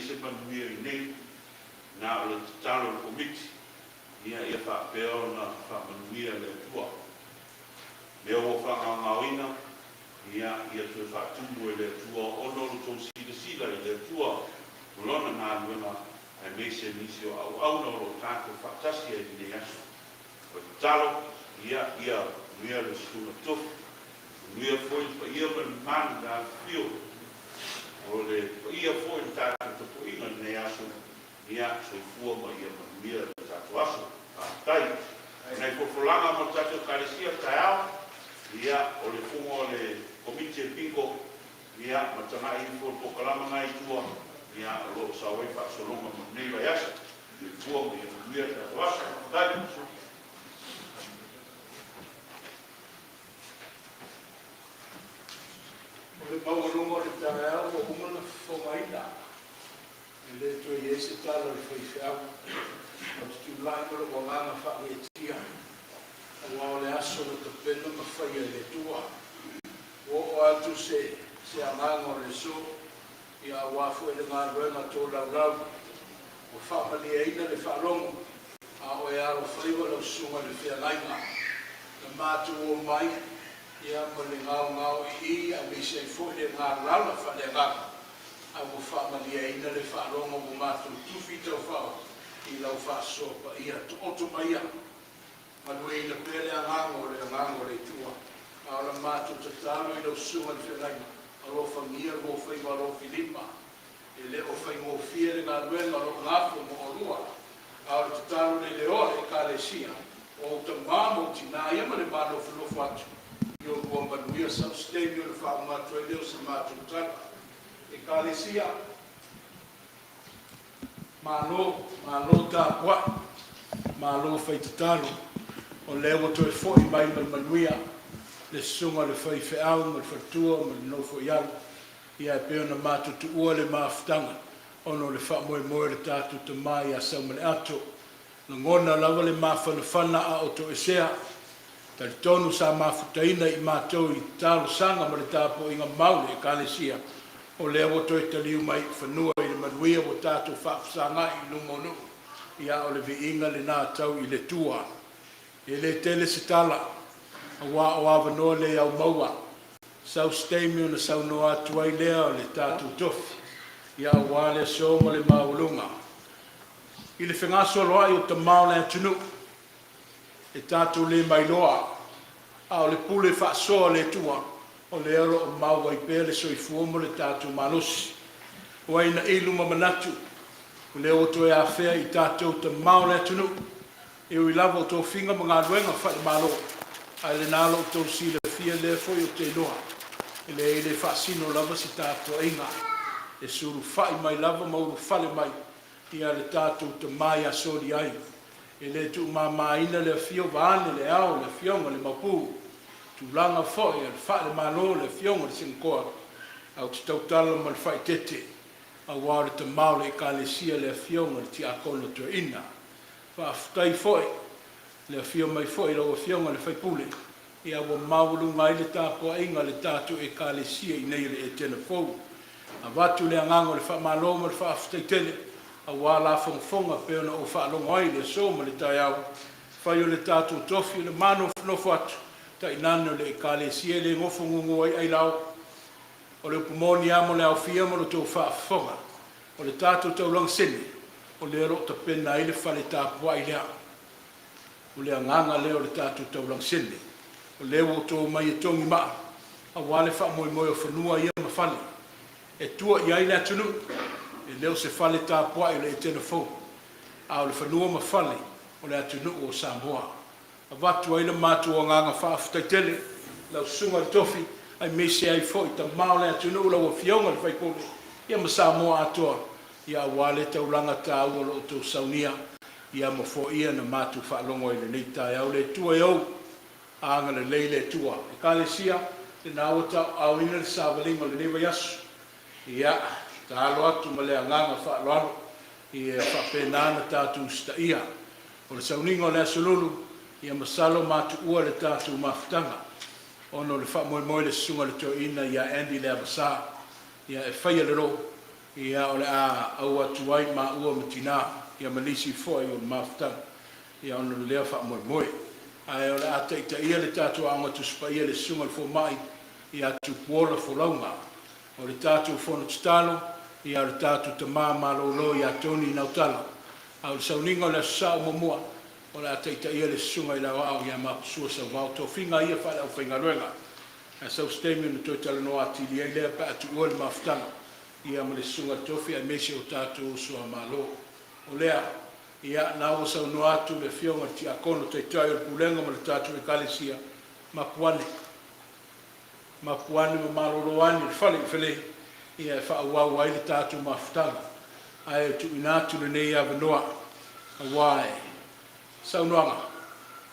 se manuia i inei, na o le tatalo i le Komiti, ia faapea ona faamanuia le Atua. Mea ua faagaogaoina, ia toe faatumu e le Atua ona o lo outou silasila i le Atua ma Lona galuega aemaise nisi o auauna o lo o tatou faatasi ai i lenei aso. O le tatalo, ia manuia le susuga tofi, manuia foi le paia ma le mamalu i le afifio o le paia foi o le tatou tapuaiga i lenei aso. Ia soifua ma ia manuia le tatou aso. Faafetai. O nai folafolaga mo le tatou Ekalesia taeao, ia, o le fono a le Komiti e Bingo, ia, ma tagai ifo i le polokalama lena i tua, ia, o lo o sao ai faasologa mo lenei vaiaso. Soifua ma ia manuia le tatou aso. Faafetai. O le maualuga o le taeao ua uma ona fofogaina, e le toe i ai se tala a le faifeau. Ou te tulai ma lou agaga faagaeetia, aua o le aso na tapena ma faia e le Atua. Ua oo atu se agaga o le aso, aua foi le galuega tolaulau ua faamalieina le faalogo a o e alofaiva lau susuga i le feagaiga. Na matou omai ma le gaogaoi'i aemaise ai foi le galala faaleagaga, ae ua faamalieina le faalogo ua matou tufi taufao i lau faasoa paia. Taoto maia, galueaiina pea le agaga o le agaga o le Atua. A o le matou tatalo i lau susuga i le feagaiga, alofagia lua faiva alofilima. E le o faigofie le galuega o lo o nafa ma oulua. A o le tatalo le leoa a le Ekalesia, o ou tama ma ou tina ia ma le va nofonofo atu, ia oulua manuia. Sau se taimi ona faauma atu ai lea o se matou tala. Ekalesia, malo, malo tapuai, malo fai tatalo. O lea ua toe foi mai ma le manuia le susuga i le faifeau ma le faletua ma le nofo i alo, ia e pei ona matou tuua le mafutaga ona o le faamoemoe o le tatou tama ia Saumaleato. Lagona lava le mafanafana a o toesea. Talitonu sa mafutaina i matou i talosaga ma le tapuaiga mau le Ekalesia, o lea ua toe taliu mai i fanua i le manuia ua tatou faafesagai i luma o nuu, ia o le viiga lena tau i le Atua. E le tele se tala, aua o avanoa le aumaua, sau se taimi ona saunoa atu ai lea o le tatou tofi, ia aua le aso ma le maualuga. I le fegasoloai o tama o le atunuu, e tatou le mailoa, a o le pule faasoa a le Atua, o lea o lo o mau ai pea le soifua ma le tatou malosi. Ua aina'ilu ma manatu, o lea ua toe afea i tatou tama o le atunuu, e ui lava o tofiga ma galuega faale-Malo, ae lena la outou silafia lea foi ou te iloa, e leai e le faasino lava se tapuaiga, e sulufai mai lava ma ulufale mai le tatou tama ia Soliai. E le tuumamaina le afio vaeane le Ao, le Afioga i le Maopu, tulaga foi o le faale-Malo, le Afioga i le Senatoa, ae ou te tautala ma le faaeteete aua o le tama o le Ekalesia, le Afioga i le Tiakono Toeaina. Faafetai foi i le afio mai foi o lau Afioga i le sui usufono ua maualuga ai le tapuaiga a le tatou Ekalesia i inei i le Etena Fou. Avatu le agaga o le faamalo ma le faafetai tele aua lafogafoga e pei ona ou faalogo ai i le aso ma le taeao, fai o le tatou tofi, o le manofonofo atu, tainane o le Ekalesia e le nofo gugu ai ailao. O le upu moni lava mo le aofia ma lo outou faafofoga, o le tatou taulaga sene, o lea o lo o tapena ai le fale tapuai lea. O le agaga lea o le tatou taulaga sene, o lea ua outou omai e togi maa aua le faamoemoe o fanua ia ma fale e tua i ai le atunuu. E le o se fale tapuai o le Etena Fou, a o le fanua ma fale o le atunuu o Samoa. Avatu ai le matou agaga faafetai tele lau susuga i le tofi aemaise ai foi tama o le atunuu, lau Afioga i le sui usufono ia ma Samoa atoa, aua le taulaga taua o lo o outou saunia ia ma foia na matou faalogo ai i lenei taeao. Le Atua e ou, agalelei le Atua. Ekalesia, lena ua tauaaoina le savaliga o lenei vaiaso. Ia, tatalo atu ma le agaga faaaloalo ia faapena ona tatou usitaia. O le sauniga o le Aso Lulu, ia masalo ma tuua le tatou mafutaga ona o le faamoemoe i le susuga i le toeaina ia Andy Leavasa e faia le lō. Ia, o le a au atu ai maua ma tinā ia ma nisi foi o le mafutaga ia ona o lea faamoemoe. Ae o le a taitaia le tatou Aoga Tusi Paia e le Susuga i le Fomai ia Tupuola Folauga. O le tatou Fono Tatalo, ia o le tatou Tama malolo ia Tony Nautala. A o le sauniga o le Aso Sa o muamua, o le a taitaia le Susuga i le Aoao ia Maposua Sauvao. Tofiga ia faale-aufaigaluega, ae sau se taimi ona toe talanoa atili ai lea pe a tuua le mafutaga ia ma le Susuga i le Tofi aemaise o tatou uso a Malo. O lea, ia, la ua saunoa atu le Afioga i le Tiakono Taitai o le Pulega ma le tatou Ekalesia, mapu ane, mapu ane ma malolo ane i le fale i fale, ia e faaauau ai le tatou mafutaga. Ae tuuina atu lenei avanoa aua e saunoaga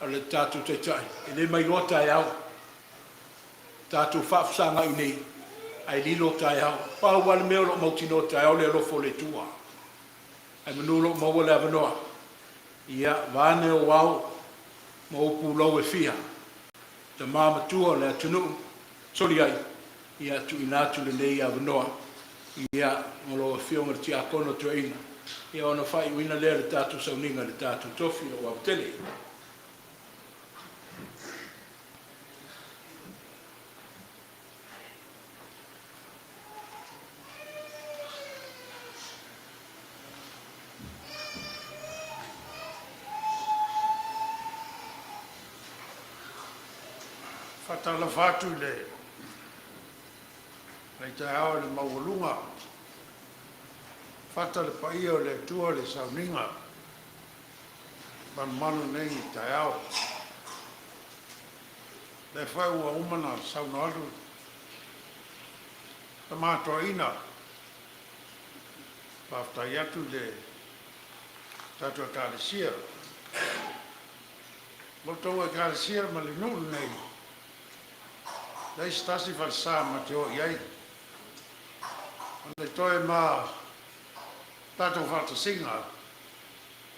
a le tatou Taitai, e le mailoa taeao, tatou faafesagai nei ae lilo taeao. Pau lava le mea o lo o mautinoa taeao o le alofa o le Atua. Ae manu o lo o maua le avanoa, ia vaeane ou ao ma ou pulou e fia, tama matua o le atunuu, soli ai, ia tuuina atu lenei avanoa ia mo lau Afioga i le Tiakono Toeaina, ia ona faaiuina lea o le tatou sauniga i le tatou tofi lou ava tele. Faatalofa atu i lenei taeao i le maualuga fata le paia o le Atua i le sauniga malumalu nei i taeao. Lea foi ua uma ona saunoa atu Tama Toeaina, faafetai atu i le tatou Ekalesia. Lo outou Ekalesia ma le nuu lenei, leai se tasi falesa ma te o i ai. O le toe ma tatou faatasiga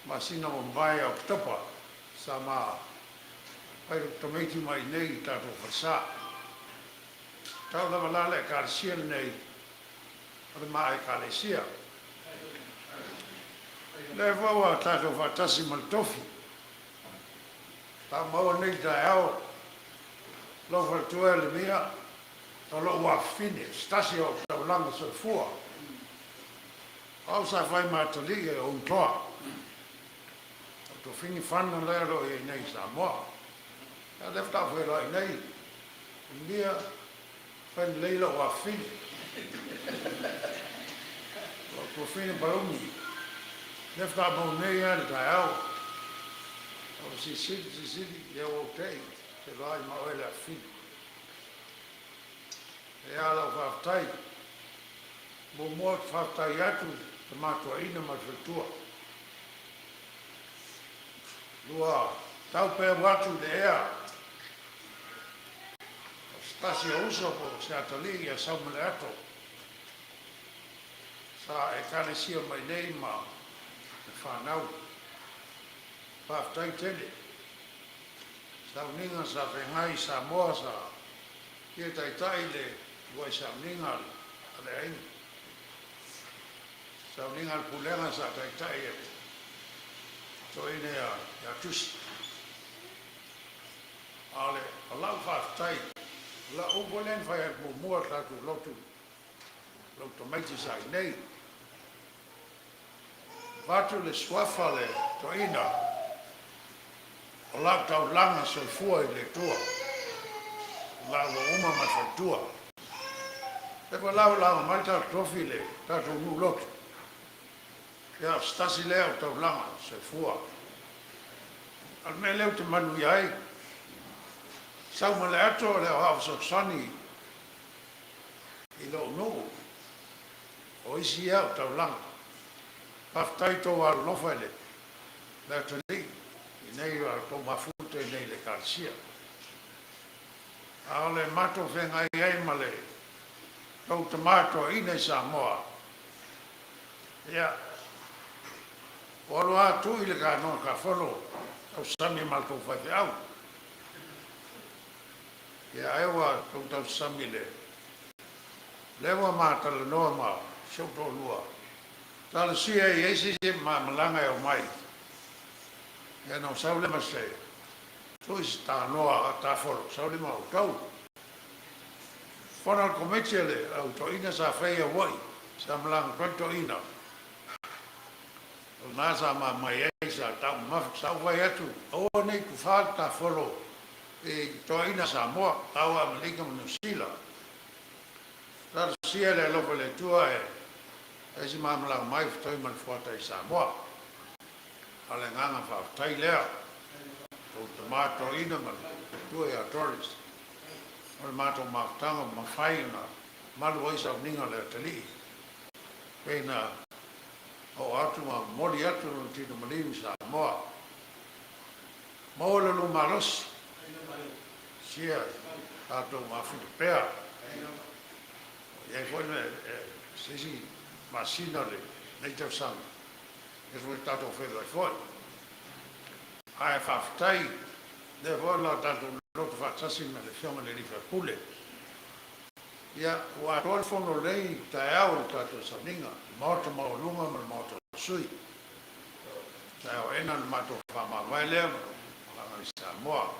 masina ua mavae ia Oketopa sa ma fai lou tamaiti mai i inei i tatou falesa. Tau lava la le Ekalesia lenei o le ma Ekalesia. Lea foi ua tatou faatasi ma le tofi. Faamaua nei taeao lou faletua e Lemia o lou afafine, se tasi o ou taulaga soifua. O au sa fai ma atalii e Unutoa. O tofiga fana lea o lo o i ai nei i Samoa. A lea faatoa ou feiloai nei, Lemia, fai lelei lou afafine. O tofiga Palauli, lea faatoa maua nei lava i le taeao. O silisili, silisili, ia ua ou tei, feiloai ma oe le afafine. E a lau faafetai. Muamua ou te faafetai atu i Tama Toeaina ma le faletua. Lua tau peu atu i le ea o se tasi o uso po o se atalii ia Saumaleato sa Ekalesia mai nei ma le fanau. Faafetai tele. Sauniga sa feagai i Samoa sa fia taitai le uluai sauniga a le aiga. Sauniga a le pulega sa taitai e le toeaina ia Tusi. A o le o lau faafetai, o lau upu lea na fai atu muamua tatou lotu lou tamaiti sa i nei. Avatu le suafa le toeaina o lau taulaga soifua i le Atua, la ua uma ma le faletua. E pa lau laga mai tatou tofi le tatou nuu lotu. Ia, o se tasi lea o taulaga soifua. A o le mea lea ou te manuia ai, sau ma le ato o le aoao fesoasoani i lou nuu, o isi ia o taulaga. Faafetai i tou alolofa i le atalii i nei a tou mafuta i nei i le Ekalesia. A o le matou feagai ai ma le tou tama toeaina i Samoa, ia, ua alu lava tui le kanoa kafono tausami ma le tou faifeau. Ia, ai ua tou tausami le lea ua ma talanoa ma si ou toalua, talosia e i ai se isi e malaga e omai. Ia ona ou sau lea ma se tui se tanoa tafolo, sau lea ma outou. Fono a le Komiti a le Au Toeaina sa faia i Hawaii, sa malaga atu ai le toeaina. O lena sa mamai ai, sa taumamafa. Sa ou fai atu, aua ne i tufa le tafolo i toeaiina Samoa, tau Amerika ma Niu Sila. Talosia le alofa o le Atua e ai se ma malaga mai fetoi ma le fuata i Samoa. A o le agaga faafetai lea, tou tama toeaina ma le matua ia Doris, o le matou mafutaga ua mafai ona malu ai sauniga o le atalii, pei na oo atu ma momoli atu lona tino maliu i Samoa. Maua le lua malosi, sia tatou mafuta pea. Ua i ai foi se isi masina o lenei tausaga, ia foi tatou feiloai foi. Ae faafetai lea foi o la tatou loto faatasi ma le Afioga i le Alii Faipule. Ia, ua atoa le fono lenei taeao i le tatou sauniga, le Maota Maualuga ma le Maota o Sui. Taeao aena le matou faamavae lea ma malaga i Samoa.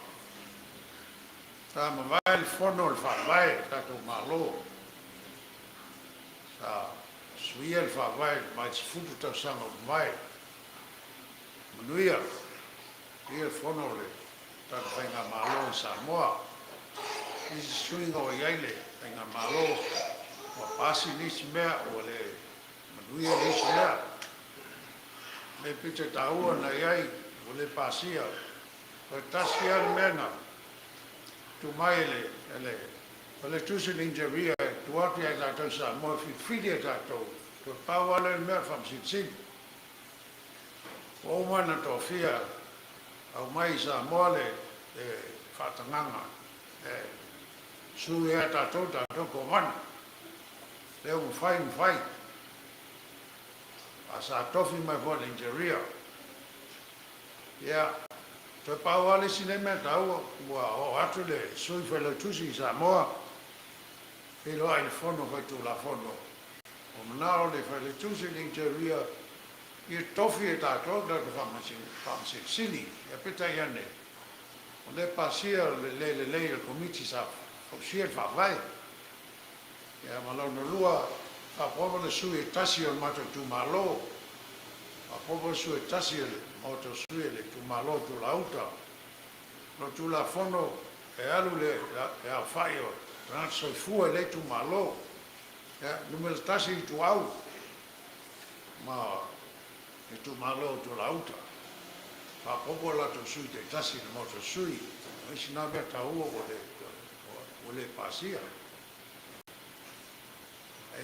Sa mavae le fono o le Faavae o le tatou Malo. Sa suia le Faavae mai le 10 tausaga ua mavae. Manuia ia le fono o le tatou Faigamalo i Samoa. Nisi suiga ua i ai le Faigamalo, ua pasi nisi mea, ua le manuia le isi mea. Le pito taua na i ai, ua le pasia. Toe tasi lava le mea na tuu mai e le, e le Failautusi o le Interior e tuu atu ia i tatou i Samoa e filifili e tatou, toe pau lava lea o le mea o le Faamasino Sili. Ua uma ona tofia aumai i Samoa le faatagaga e sui ai tatou, tatou Kovana. Lea ua mafai ona fai. A sa tofi mai foi le Interior. Ia, toe pau lava le isi lea mea taua, ua oo atu le Sui Failautusi i Samoa, feiloai i le Fono Faitulafono. Ua manao le Failautusi i le Interior ia tofi e tatou le tatou Faamasino Sili. Ia peitai ane, o lea e pasia le le lelei o le Komiti sa fausia le Faavae. Ia ma lona lua, faaopoopo le sui e tasi o le matou itumalo, faaopoopo le sui e tasi o le Maota o Sui o le itumalo o Tulauta. O le Tulafono e alu le aofai o tagata soifua i lea itumalo. Ia, numera tasi Ituau ma le itumalo o Tulauta. Faaopoopo latou sui taitasi i le Maota o Sui. O isi na mea taua ua le pasia.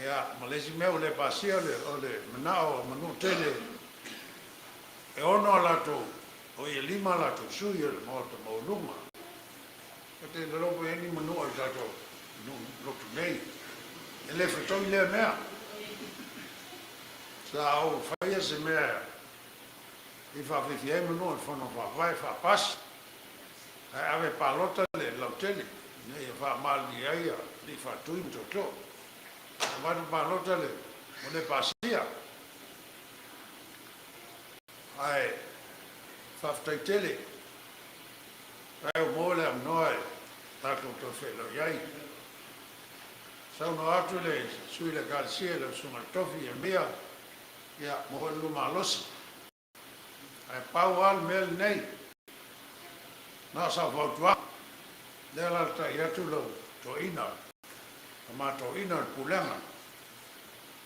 Ia, ma le isi mea ua le pasia o le manao o Manuatele e ono a latou, o ia lima a latou sui o le Maota Maualuga. E te lolopo i ai ni manua i tatou lotu nei. E le fetoi lea mea. Sa ou faia se mea i faafiafia ai manua i le Fono Faavae faapasi. Ae ave palota le lautele ina ia faamalilie ai alii faatui ma tootoo. Avatu palota le ua le pasia. Ae faafetai tele ae ua maua le avanoa e tatou toe feiloai ai. Saunoa atu le sui o le Ekalesia i lau Susuga i le Tofi Ieremia, ia maua foi le lua malosi. Ae pau lava le mea lenei, na o sau fautuaga, lea alaalatai atu lou toeaina, tama toeaina o le pulega.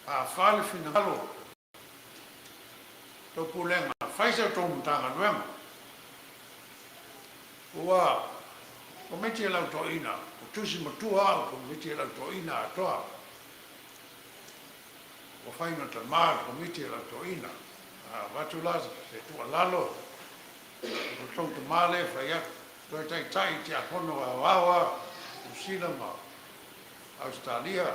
A fa le finagalo tou pulega, fai sa outou Matagaluega. Ua Komiti a lau toeaina, ua tusi matua au Komiti a lau toeaina atoa. Ua fai ma tama le Komiti a lau toeaina. A avatu la se tuualalo, o tou tama lea e fai atu, toe taitai i tiakono aoao a Niu Sila ma Ausetalia,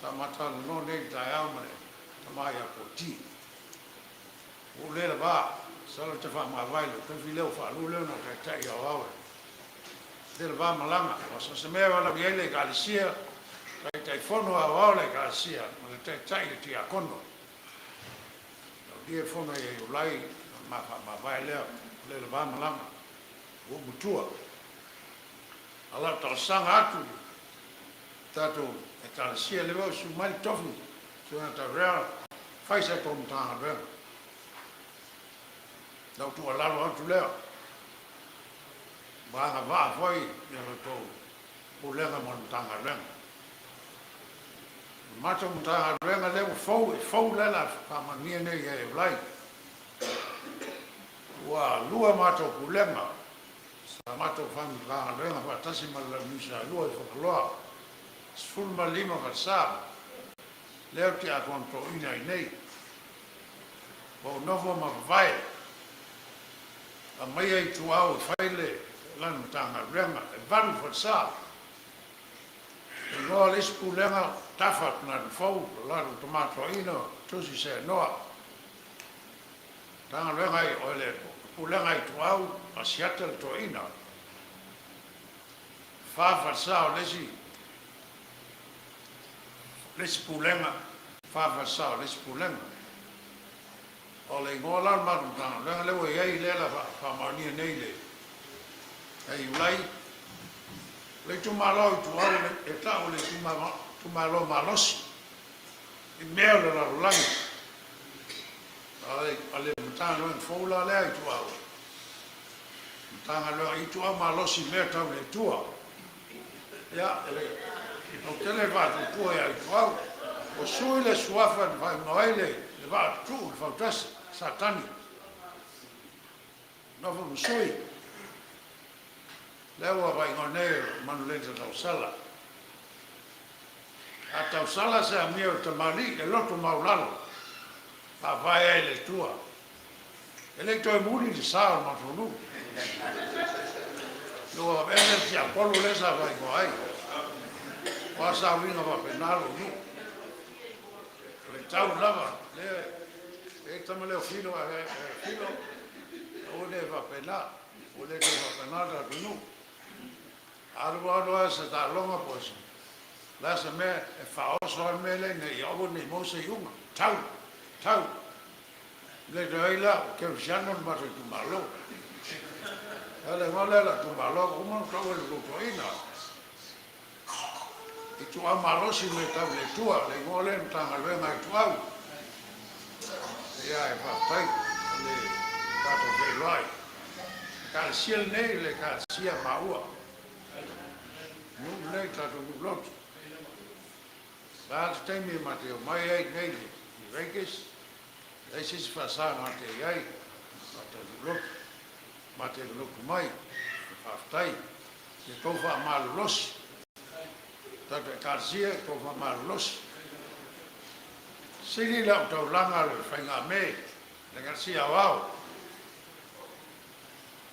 sa ma talanoa nei i le taeao ma le tama ia Poti. Ua ou le lava, masalo e te faamavae i lou tofi lea ua faalua lea ona ou taitai aoao e le lava malaga. O so o se mea e valaaulia ai le Ekalesia, Taitaifono aoao le Ekalesia ma le taitai le tiakono. Taulia le fono ia Iulai ona ma faamavae lea, o le va malaga, ua ou matua. A o lau talosaga atu i le tatou Ekalesia, lea ua susu mai le tofi, Susuga Tavera, fai sa tou Matagaluega. Lau tuualalo atu lea, ua agavaa foi ia la outou pulega mo le Matagaluega. O le matou Matagaluega lea ua fou, e fou lea o le a faamanuia nei ia Iulai. Ua lua matou pulega sa matou fai Matagaluega faatasi ma le Launiu Saelua i Fagaloa, 15 falesa, lea ou te tiakono toeaina ai nei. Ua ou nofo ma vavae, aumaia Ituau e fai le lana Matagaluega, e 8 falesa. E igoa le isi pulega Tafa Atunalufou, lo latou tama toeaina o Tusi Seanoa. Matagaluega ai o le Pulega Ituau Asiata le toeaina. Fa falesa o le isi le isi pulega, fa falesa o le isi pulega. O le igoa la o le matou Matagaluega lea ua i ai lea la faamaonia nei le ia Iulai. O le itumalo Ituau e tau o le itumalo malosi i mea o le lalolagi. A le Matagaluega fou la lea Ituau, Matagaluega Ituau malosi i mea tau le Atua. Ia, ou te le faatuatua ia Ituau. Ua sui le suafa na faaigoa ai le vaa tutuu i le fautasi, Satani. Nofo ma sui. Lea ua faaigoa nei o Manulele'i Tausala. A tausala se amio i le tamalii e loto maulalo, faavae ai i le Atua. E le i toe muli le sa o le matou nuu. Ua aveese le tiapolo lea sa faaigoa ai. O a sa uiga faapena lou nuu. O le tau lava, lea e tama lea o Filo, e Filo, aua ne i faapena, ua le toe faapena le tatou nuu. Alu alu lava se taaloga po o se le a se mea e faaoso lava le mea lea ina ia aua ne i maua se iuga. Tau! Tau! Le toe ai la, ua kerisiano le matou itumalo. A o le igoa lea o le itumalo, ua uma ona taua e le tou toeaina. Ituau malosi mea tau le Atua, le igoa lea o le Matagaluega a Ituau. Ia, e faafetai o le tatou feiloai. Ekalesia lenei, o le Ekalesia maua. Nuu lenei, tatou nuu lotu. O le a le taimi e ma te omai ai i inei i Vegas, leai se isi faasa ma te i ai, tatou nuu lotu. Ma te lotu mai, faafetai. Ia tou faamalolosi. Tatou Ekalesia, ia tou faamalolosi. Sili lau taulaga le faigamea le Ekalesia Aoao.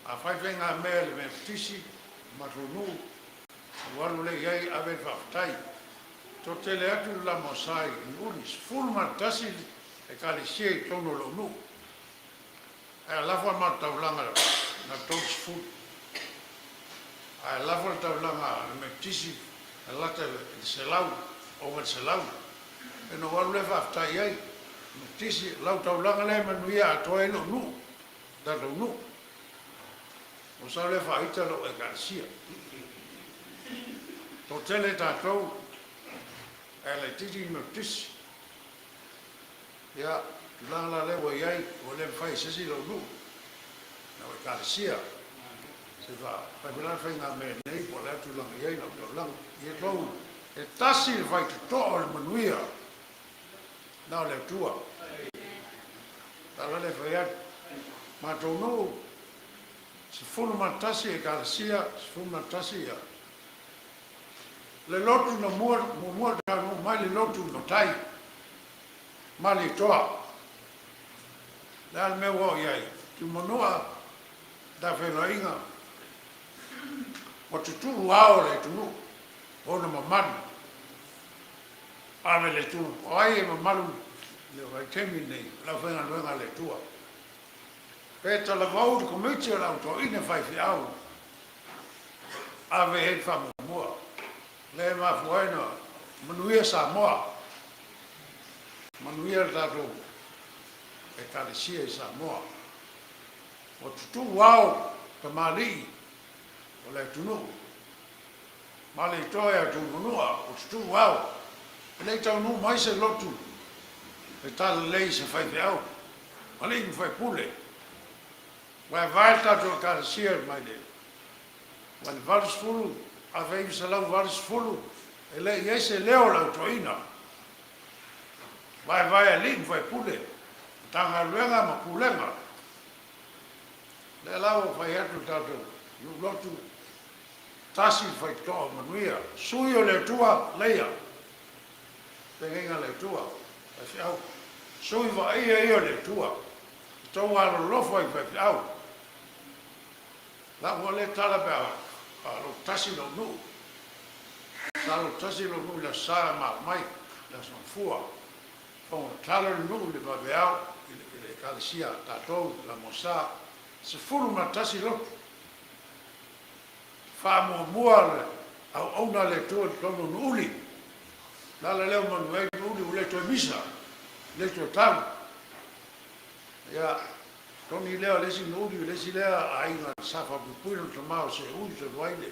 Afai faigamea le Metotisi, le matou nuu, ou alu lea i ai ave le faafetai. Toatele atu le lama o sa i Iuli, 11 Ekalesia i totonu o lou nuu. Ae lafo le matou taulaga na 30. Ae lafo le taulaga a le Metotisi e lata i le 100, ova i le 100. Ona ou alu lea faafetai i ai, Metotisi, lau taulaga lea e manuia atoa ai lou nuu, le tatou nuu. Ou sau lea faaita lou Ekalesia. Toatele tatou ae laitiiti le Metotisi. Ia, tulaga la lea ua i ai, ua le mafai e se isi lou nuu, lau Ekalesia, se fai foi la le faigamea nei po o le a tulaga i ai lau taulaga. Ia tou, e tasi le faitotoa o le manuia, na o le Atua. Tala lea fai atu, matou nuu, 11 Ekalesia, 11 ia le lotu na mua, muamua taunuu mai le lotu i matai. Malietoa. Le a le mea ua oo i ai? Tumanua ta feiloaiga ua tutuu ao le atunuu ona mamalu. Ave le Atua. O ai e mamalu i le vaitaimi lenei? O le aufaigaluega a le Atua. Pe talavou le Komiti o le Au Toeaina Faifeau, ave i ai le faamuamua. Lea e mafua ai ona manuia Samoa. Manuia le tatou Ekalesia i Samoa. Ua tutuu ao tamalii o le atunuu ma le itoa ia Tuimanua ua tutuu ao. E le i taunuu mai se lotu e talalelei i se faifeau, alii ma faipule. Ua e vae le tatou Ekalesia mai le 80, 1980, e le i i ai se leo o le Au Toeaina. Vaevae alii ma faipule, Matagaluega ma Pulega. Lea la ua fai atu le tatou nuu lotu, tasi le faitotoa o manuia, sui o le Atua leia, feagaiga a le Atua, faifeau, sui vaaia ia o le Atua, e tou alolofa i faifeau. Lau foi lea tala pe a lotasi lou nuu. Sa lotasi lou nuu i le Aso Sa e malu mai, le Aso Gafua. Fogatalo le nuu i le vaveao i le Ekalesia a tatou i Lamosa, 11 lotu. Faamuamua le auauna a le Atua i totonu o Nuuuli. O le ala lea ua manuia ai Nuuuli ua le toe misa, le toe tau. Ia, toni lea o le isi Nuuuli, o le isi lea aiga sa faapuipui lona tama o Seui talu ai le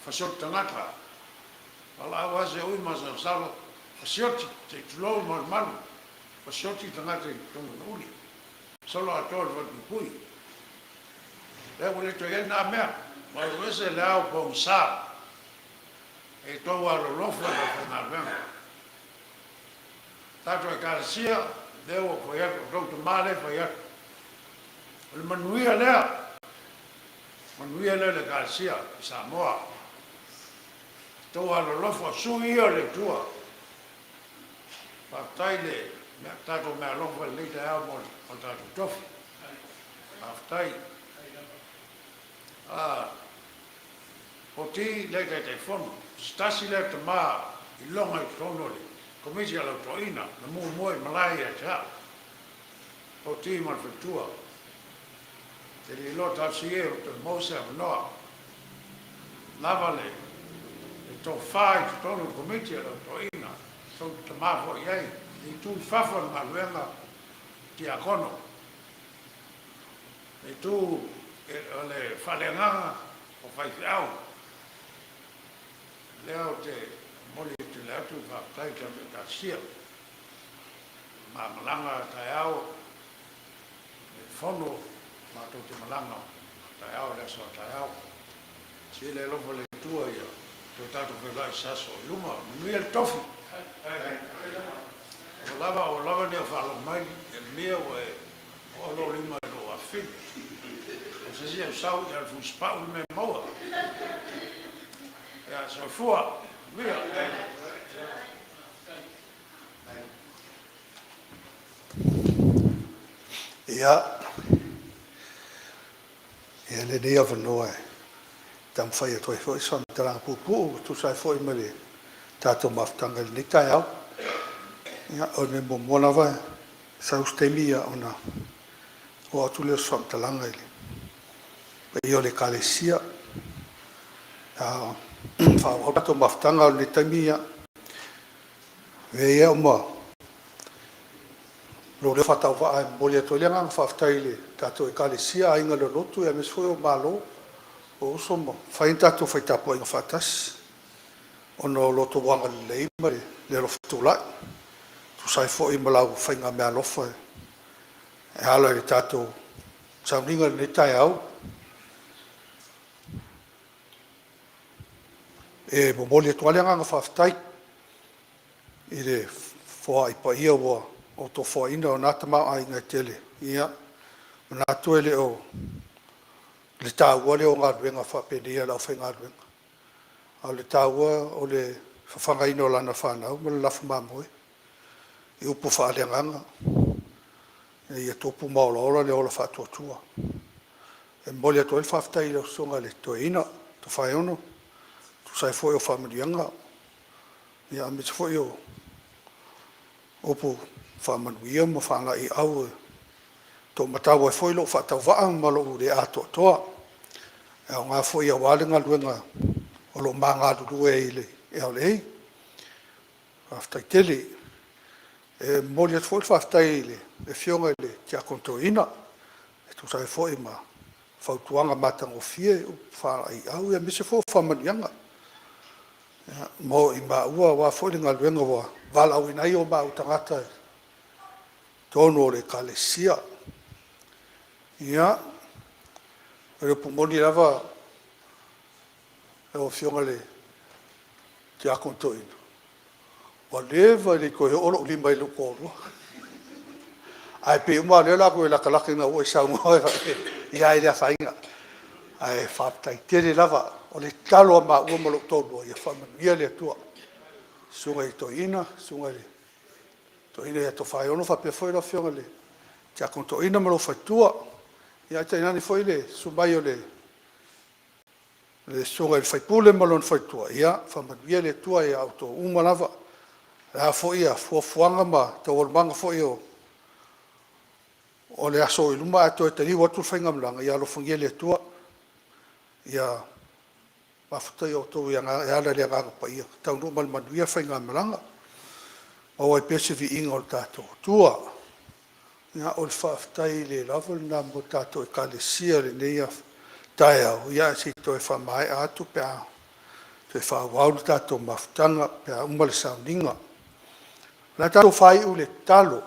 fasioti tagata. Valaau lava Seui ma masalosalo, fasioti, se i tulou le malumalu, fasioti tagata i totonu o Nuuuli. Solo atoa le falepuipui. Lea ua le toe i ai na mea. Ua alu ese le ao pogisa e tou alolofa i le aufaigaluega. Tatou Ekalesia, lea ua ou fai atu, o lou tama lea e fai atu. O le manuia lea, manuia lea o le Ekalesia i Samoa. Tou alolofa, o sui ia o le Atua. Faafetai le tatou meaalofa i lenei taeao mo le tatou tofi. Faafetai. Ah, Poti lea Taitaifono, o se tasi lea tama i loga i totonu o le Komiti a lau Toeaina na muamua i malae ia te au. Poti ma le faletua. Te le iloa talosia e o toe maua se avanoa. Lava le tofa i totonu o le Komiti a lau Toeaina, tou te tama foi i ai, le itu i fafo o le galuega tiakono. Le itu o le faaleagaga o faifeau. Lea ou te momoli tele atu le faafetai i le tatou Ekalesia. Ma malaga taeao le fono matou te malaga taeao le aso a taeao. Sili le alofa o le Atua ia toe tatou feiloai i se aso i luma. Manuia le tofi. Ua lava ua lava neo faalogo mai Ieremia ua e oo lou lima i lou afafine. O se isi au sau ia o le fusipau le mea e maua. Ia soifua. Manuia. Ia, e lenei avanoa e taumafai atu ai foi se faamatalaga puupuu e tusa ai foi ma le tatou mafutaga i lenei taeao. Ia, o le mea muamua lava, sau se taimi ona oo atu lea o se faamatalaga i le paia o le Ekalesia. A faaauau le tatou mafutaga o lenei taimi, ia, avea ia au ma lou leo faatauvaa e momoli atu ai le agaga faafetai i le tatou Ekalesia, Aiga i le Lotu aemaise foi o Malo, o uso ma fai a tatou fai tapuaiga faatasi ona o lo outou agalelei ma le alofa tulai e tusa ai foi ma lau faiga meaalofa e ala i le tatou sauniga i lenei taeao. E momoli atu lava le agaga faafetai i le foai paia ua outou foaiina o na tamaoaiga e tele. Ia, manatu e le o le taua lea o galuega faapenei a le aufaigaluega, a o le taua o le fafagaina o lana fanau ma le lafo mamoe i upu faaleagaga ina ia tupu ma olaola le ola faatuatua. E momoli atu ai le faafetai i lau Susuga i le Toeaina Tofaeono e tusa ai foi o faamanuiaga, aemaise foi o upu faamanuia ma faalaeiau e taumatau ai foi lou faatauvaa ma lou le atoatoa e aoga foi aua le galuega o lo o ma galulue ai i le LA. Faafetai tele. E momoli atu foi le faafetai i le Afioga i le Tiakono Toeaina e tusa ai foi ma fautuaga matagofie, upu faaiau aemaise foi o faamanuiaga mo i maua aua foi le galuega ua valaauina ai o maua tagata i totonu o le Ekalesia. Ia, o le upu moni lava lau Afioga i le Tiakono Toeaina, ua leva e le i toe oo lou lima i lou toalua, ae pei uma lava o lea o le a ou toe latalata ina ua e saunoa. Ia ae le afaina, ae faafetai tele lava. O le tatalo a maua ma lou toalua, ia faamanuia le Atua i le Susuga i le Toeaina, Susuga i le Toeaina ia Tofaeono faapea foi lau Afioga i le Tiakono Toeaina ma lou faletua, ae tainane foi le susu mai o le Susuga i le sui usufono ma lona faletua. Ia faamanuia le Atua ia outou uma lava. O le a foi fuafuaga ma taualumaga foi o le aso i luma ae toe taliu atu le faigamalaga, ia alofagia e le Atua ia mafuta outou e ala i le Agaga Paia, taunuu ma le manuia le faigamalaga, maua ai pea se viiga o le tatou Atua. Ia, o le faafetai le lava lena mo le tatou Ekalesia i lenei taeao, ae se i toe faamaea atu pe a toe faaauau le tatou mafutaga pe a uma le sauniga. O le a tatou faaiu i le tatalo.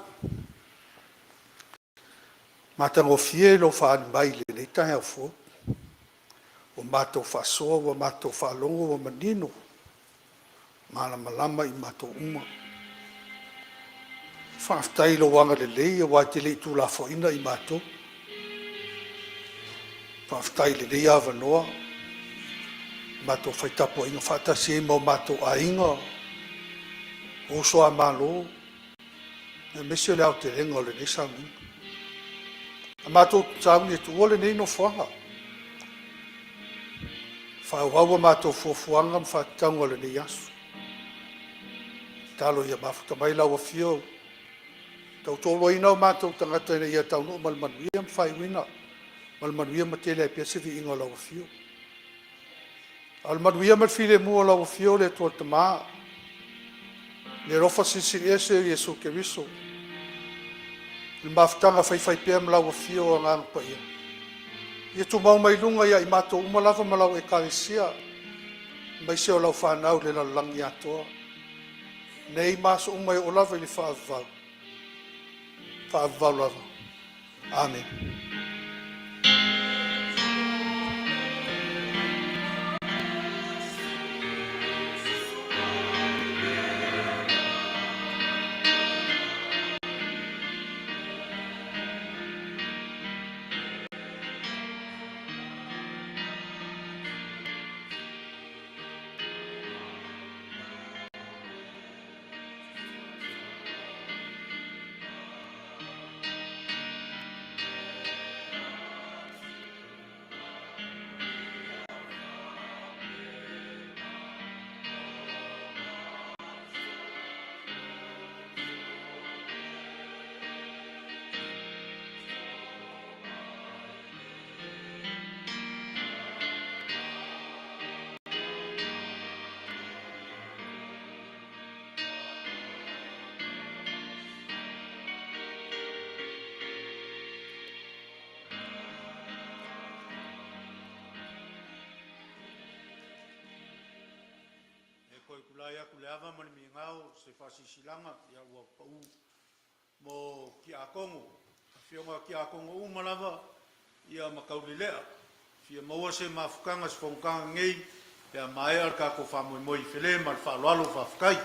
Matagofie lou faaali mai i lenei taeao fou, ua matou faasoa ua matou faalogo ua manino malamalama i matou uma. Faafetai i lou agalelei aua e te le i tuulafoaiina i matou. Faafetai i lenei avanoa ua matou fai tapuaiga faatasi ai ma o matou aiga, o uso a Malo, aemaise o le aotelega o lenei sauniga. Na matou sauni e tuua lenei nofoaga, faaauau a matou fuafuaga ma faatatauga o lenei aso. Tatalo ia mafuta mai lau Afio, tautoaluaina o matou tagata ina ia taunuu ma le manuia ma faaiuina ma le manuia ma tele ai pea se viiga o lau Afio. A o le manuia ma le filemu o lau Afio le Atua le Tama, le alofa Silisili Ese o Iesu Keriso, le mafutaga faifaipea ma lau Afio Agaga Paia, ia tumau mai luga ia i matou uma lava ma lau Ekalesia, aemaise o lau fanau i le lalolagi atoa, nei ma aso uma e oo lava i le faavavau, faavavau lava. Amene. E toe tulai atu i le ava ma le migao i se faasilasilaga ua pau mo Tiakono, afioga i Tiakono uma lava ma taulelea e fia maua se mafutaga, se fonotaga nei pe a maea le tatou faamoemoe i Fele. Ma le faaaloalo. Faafetai.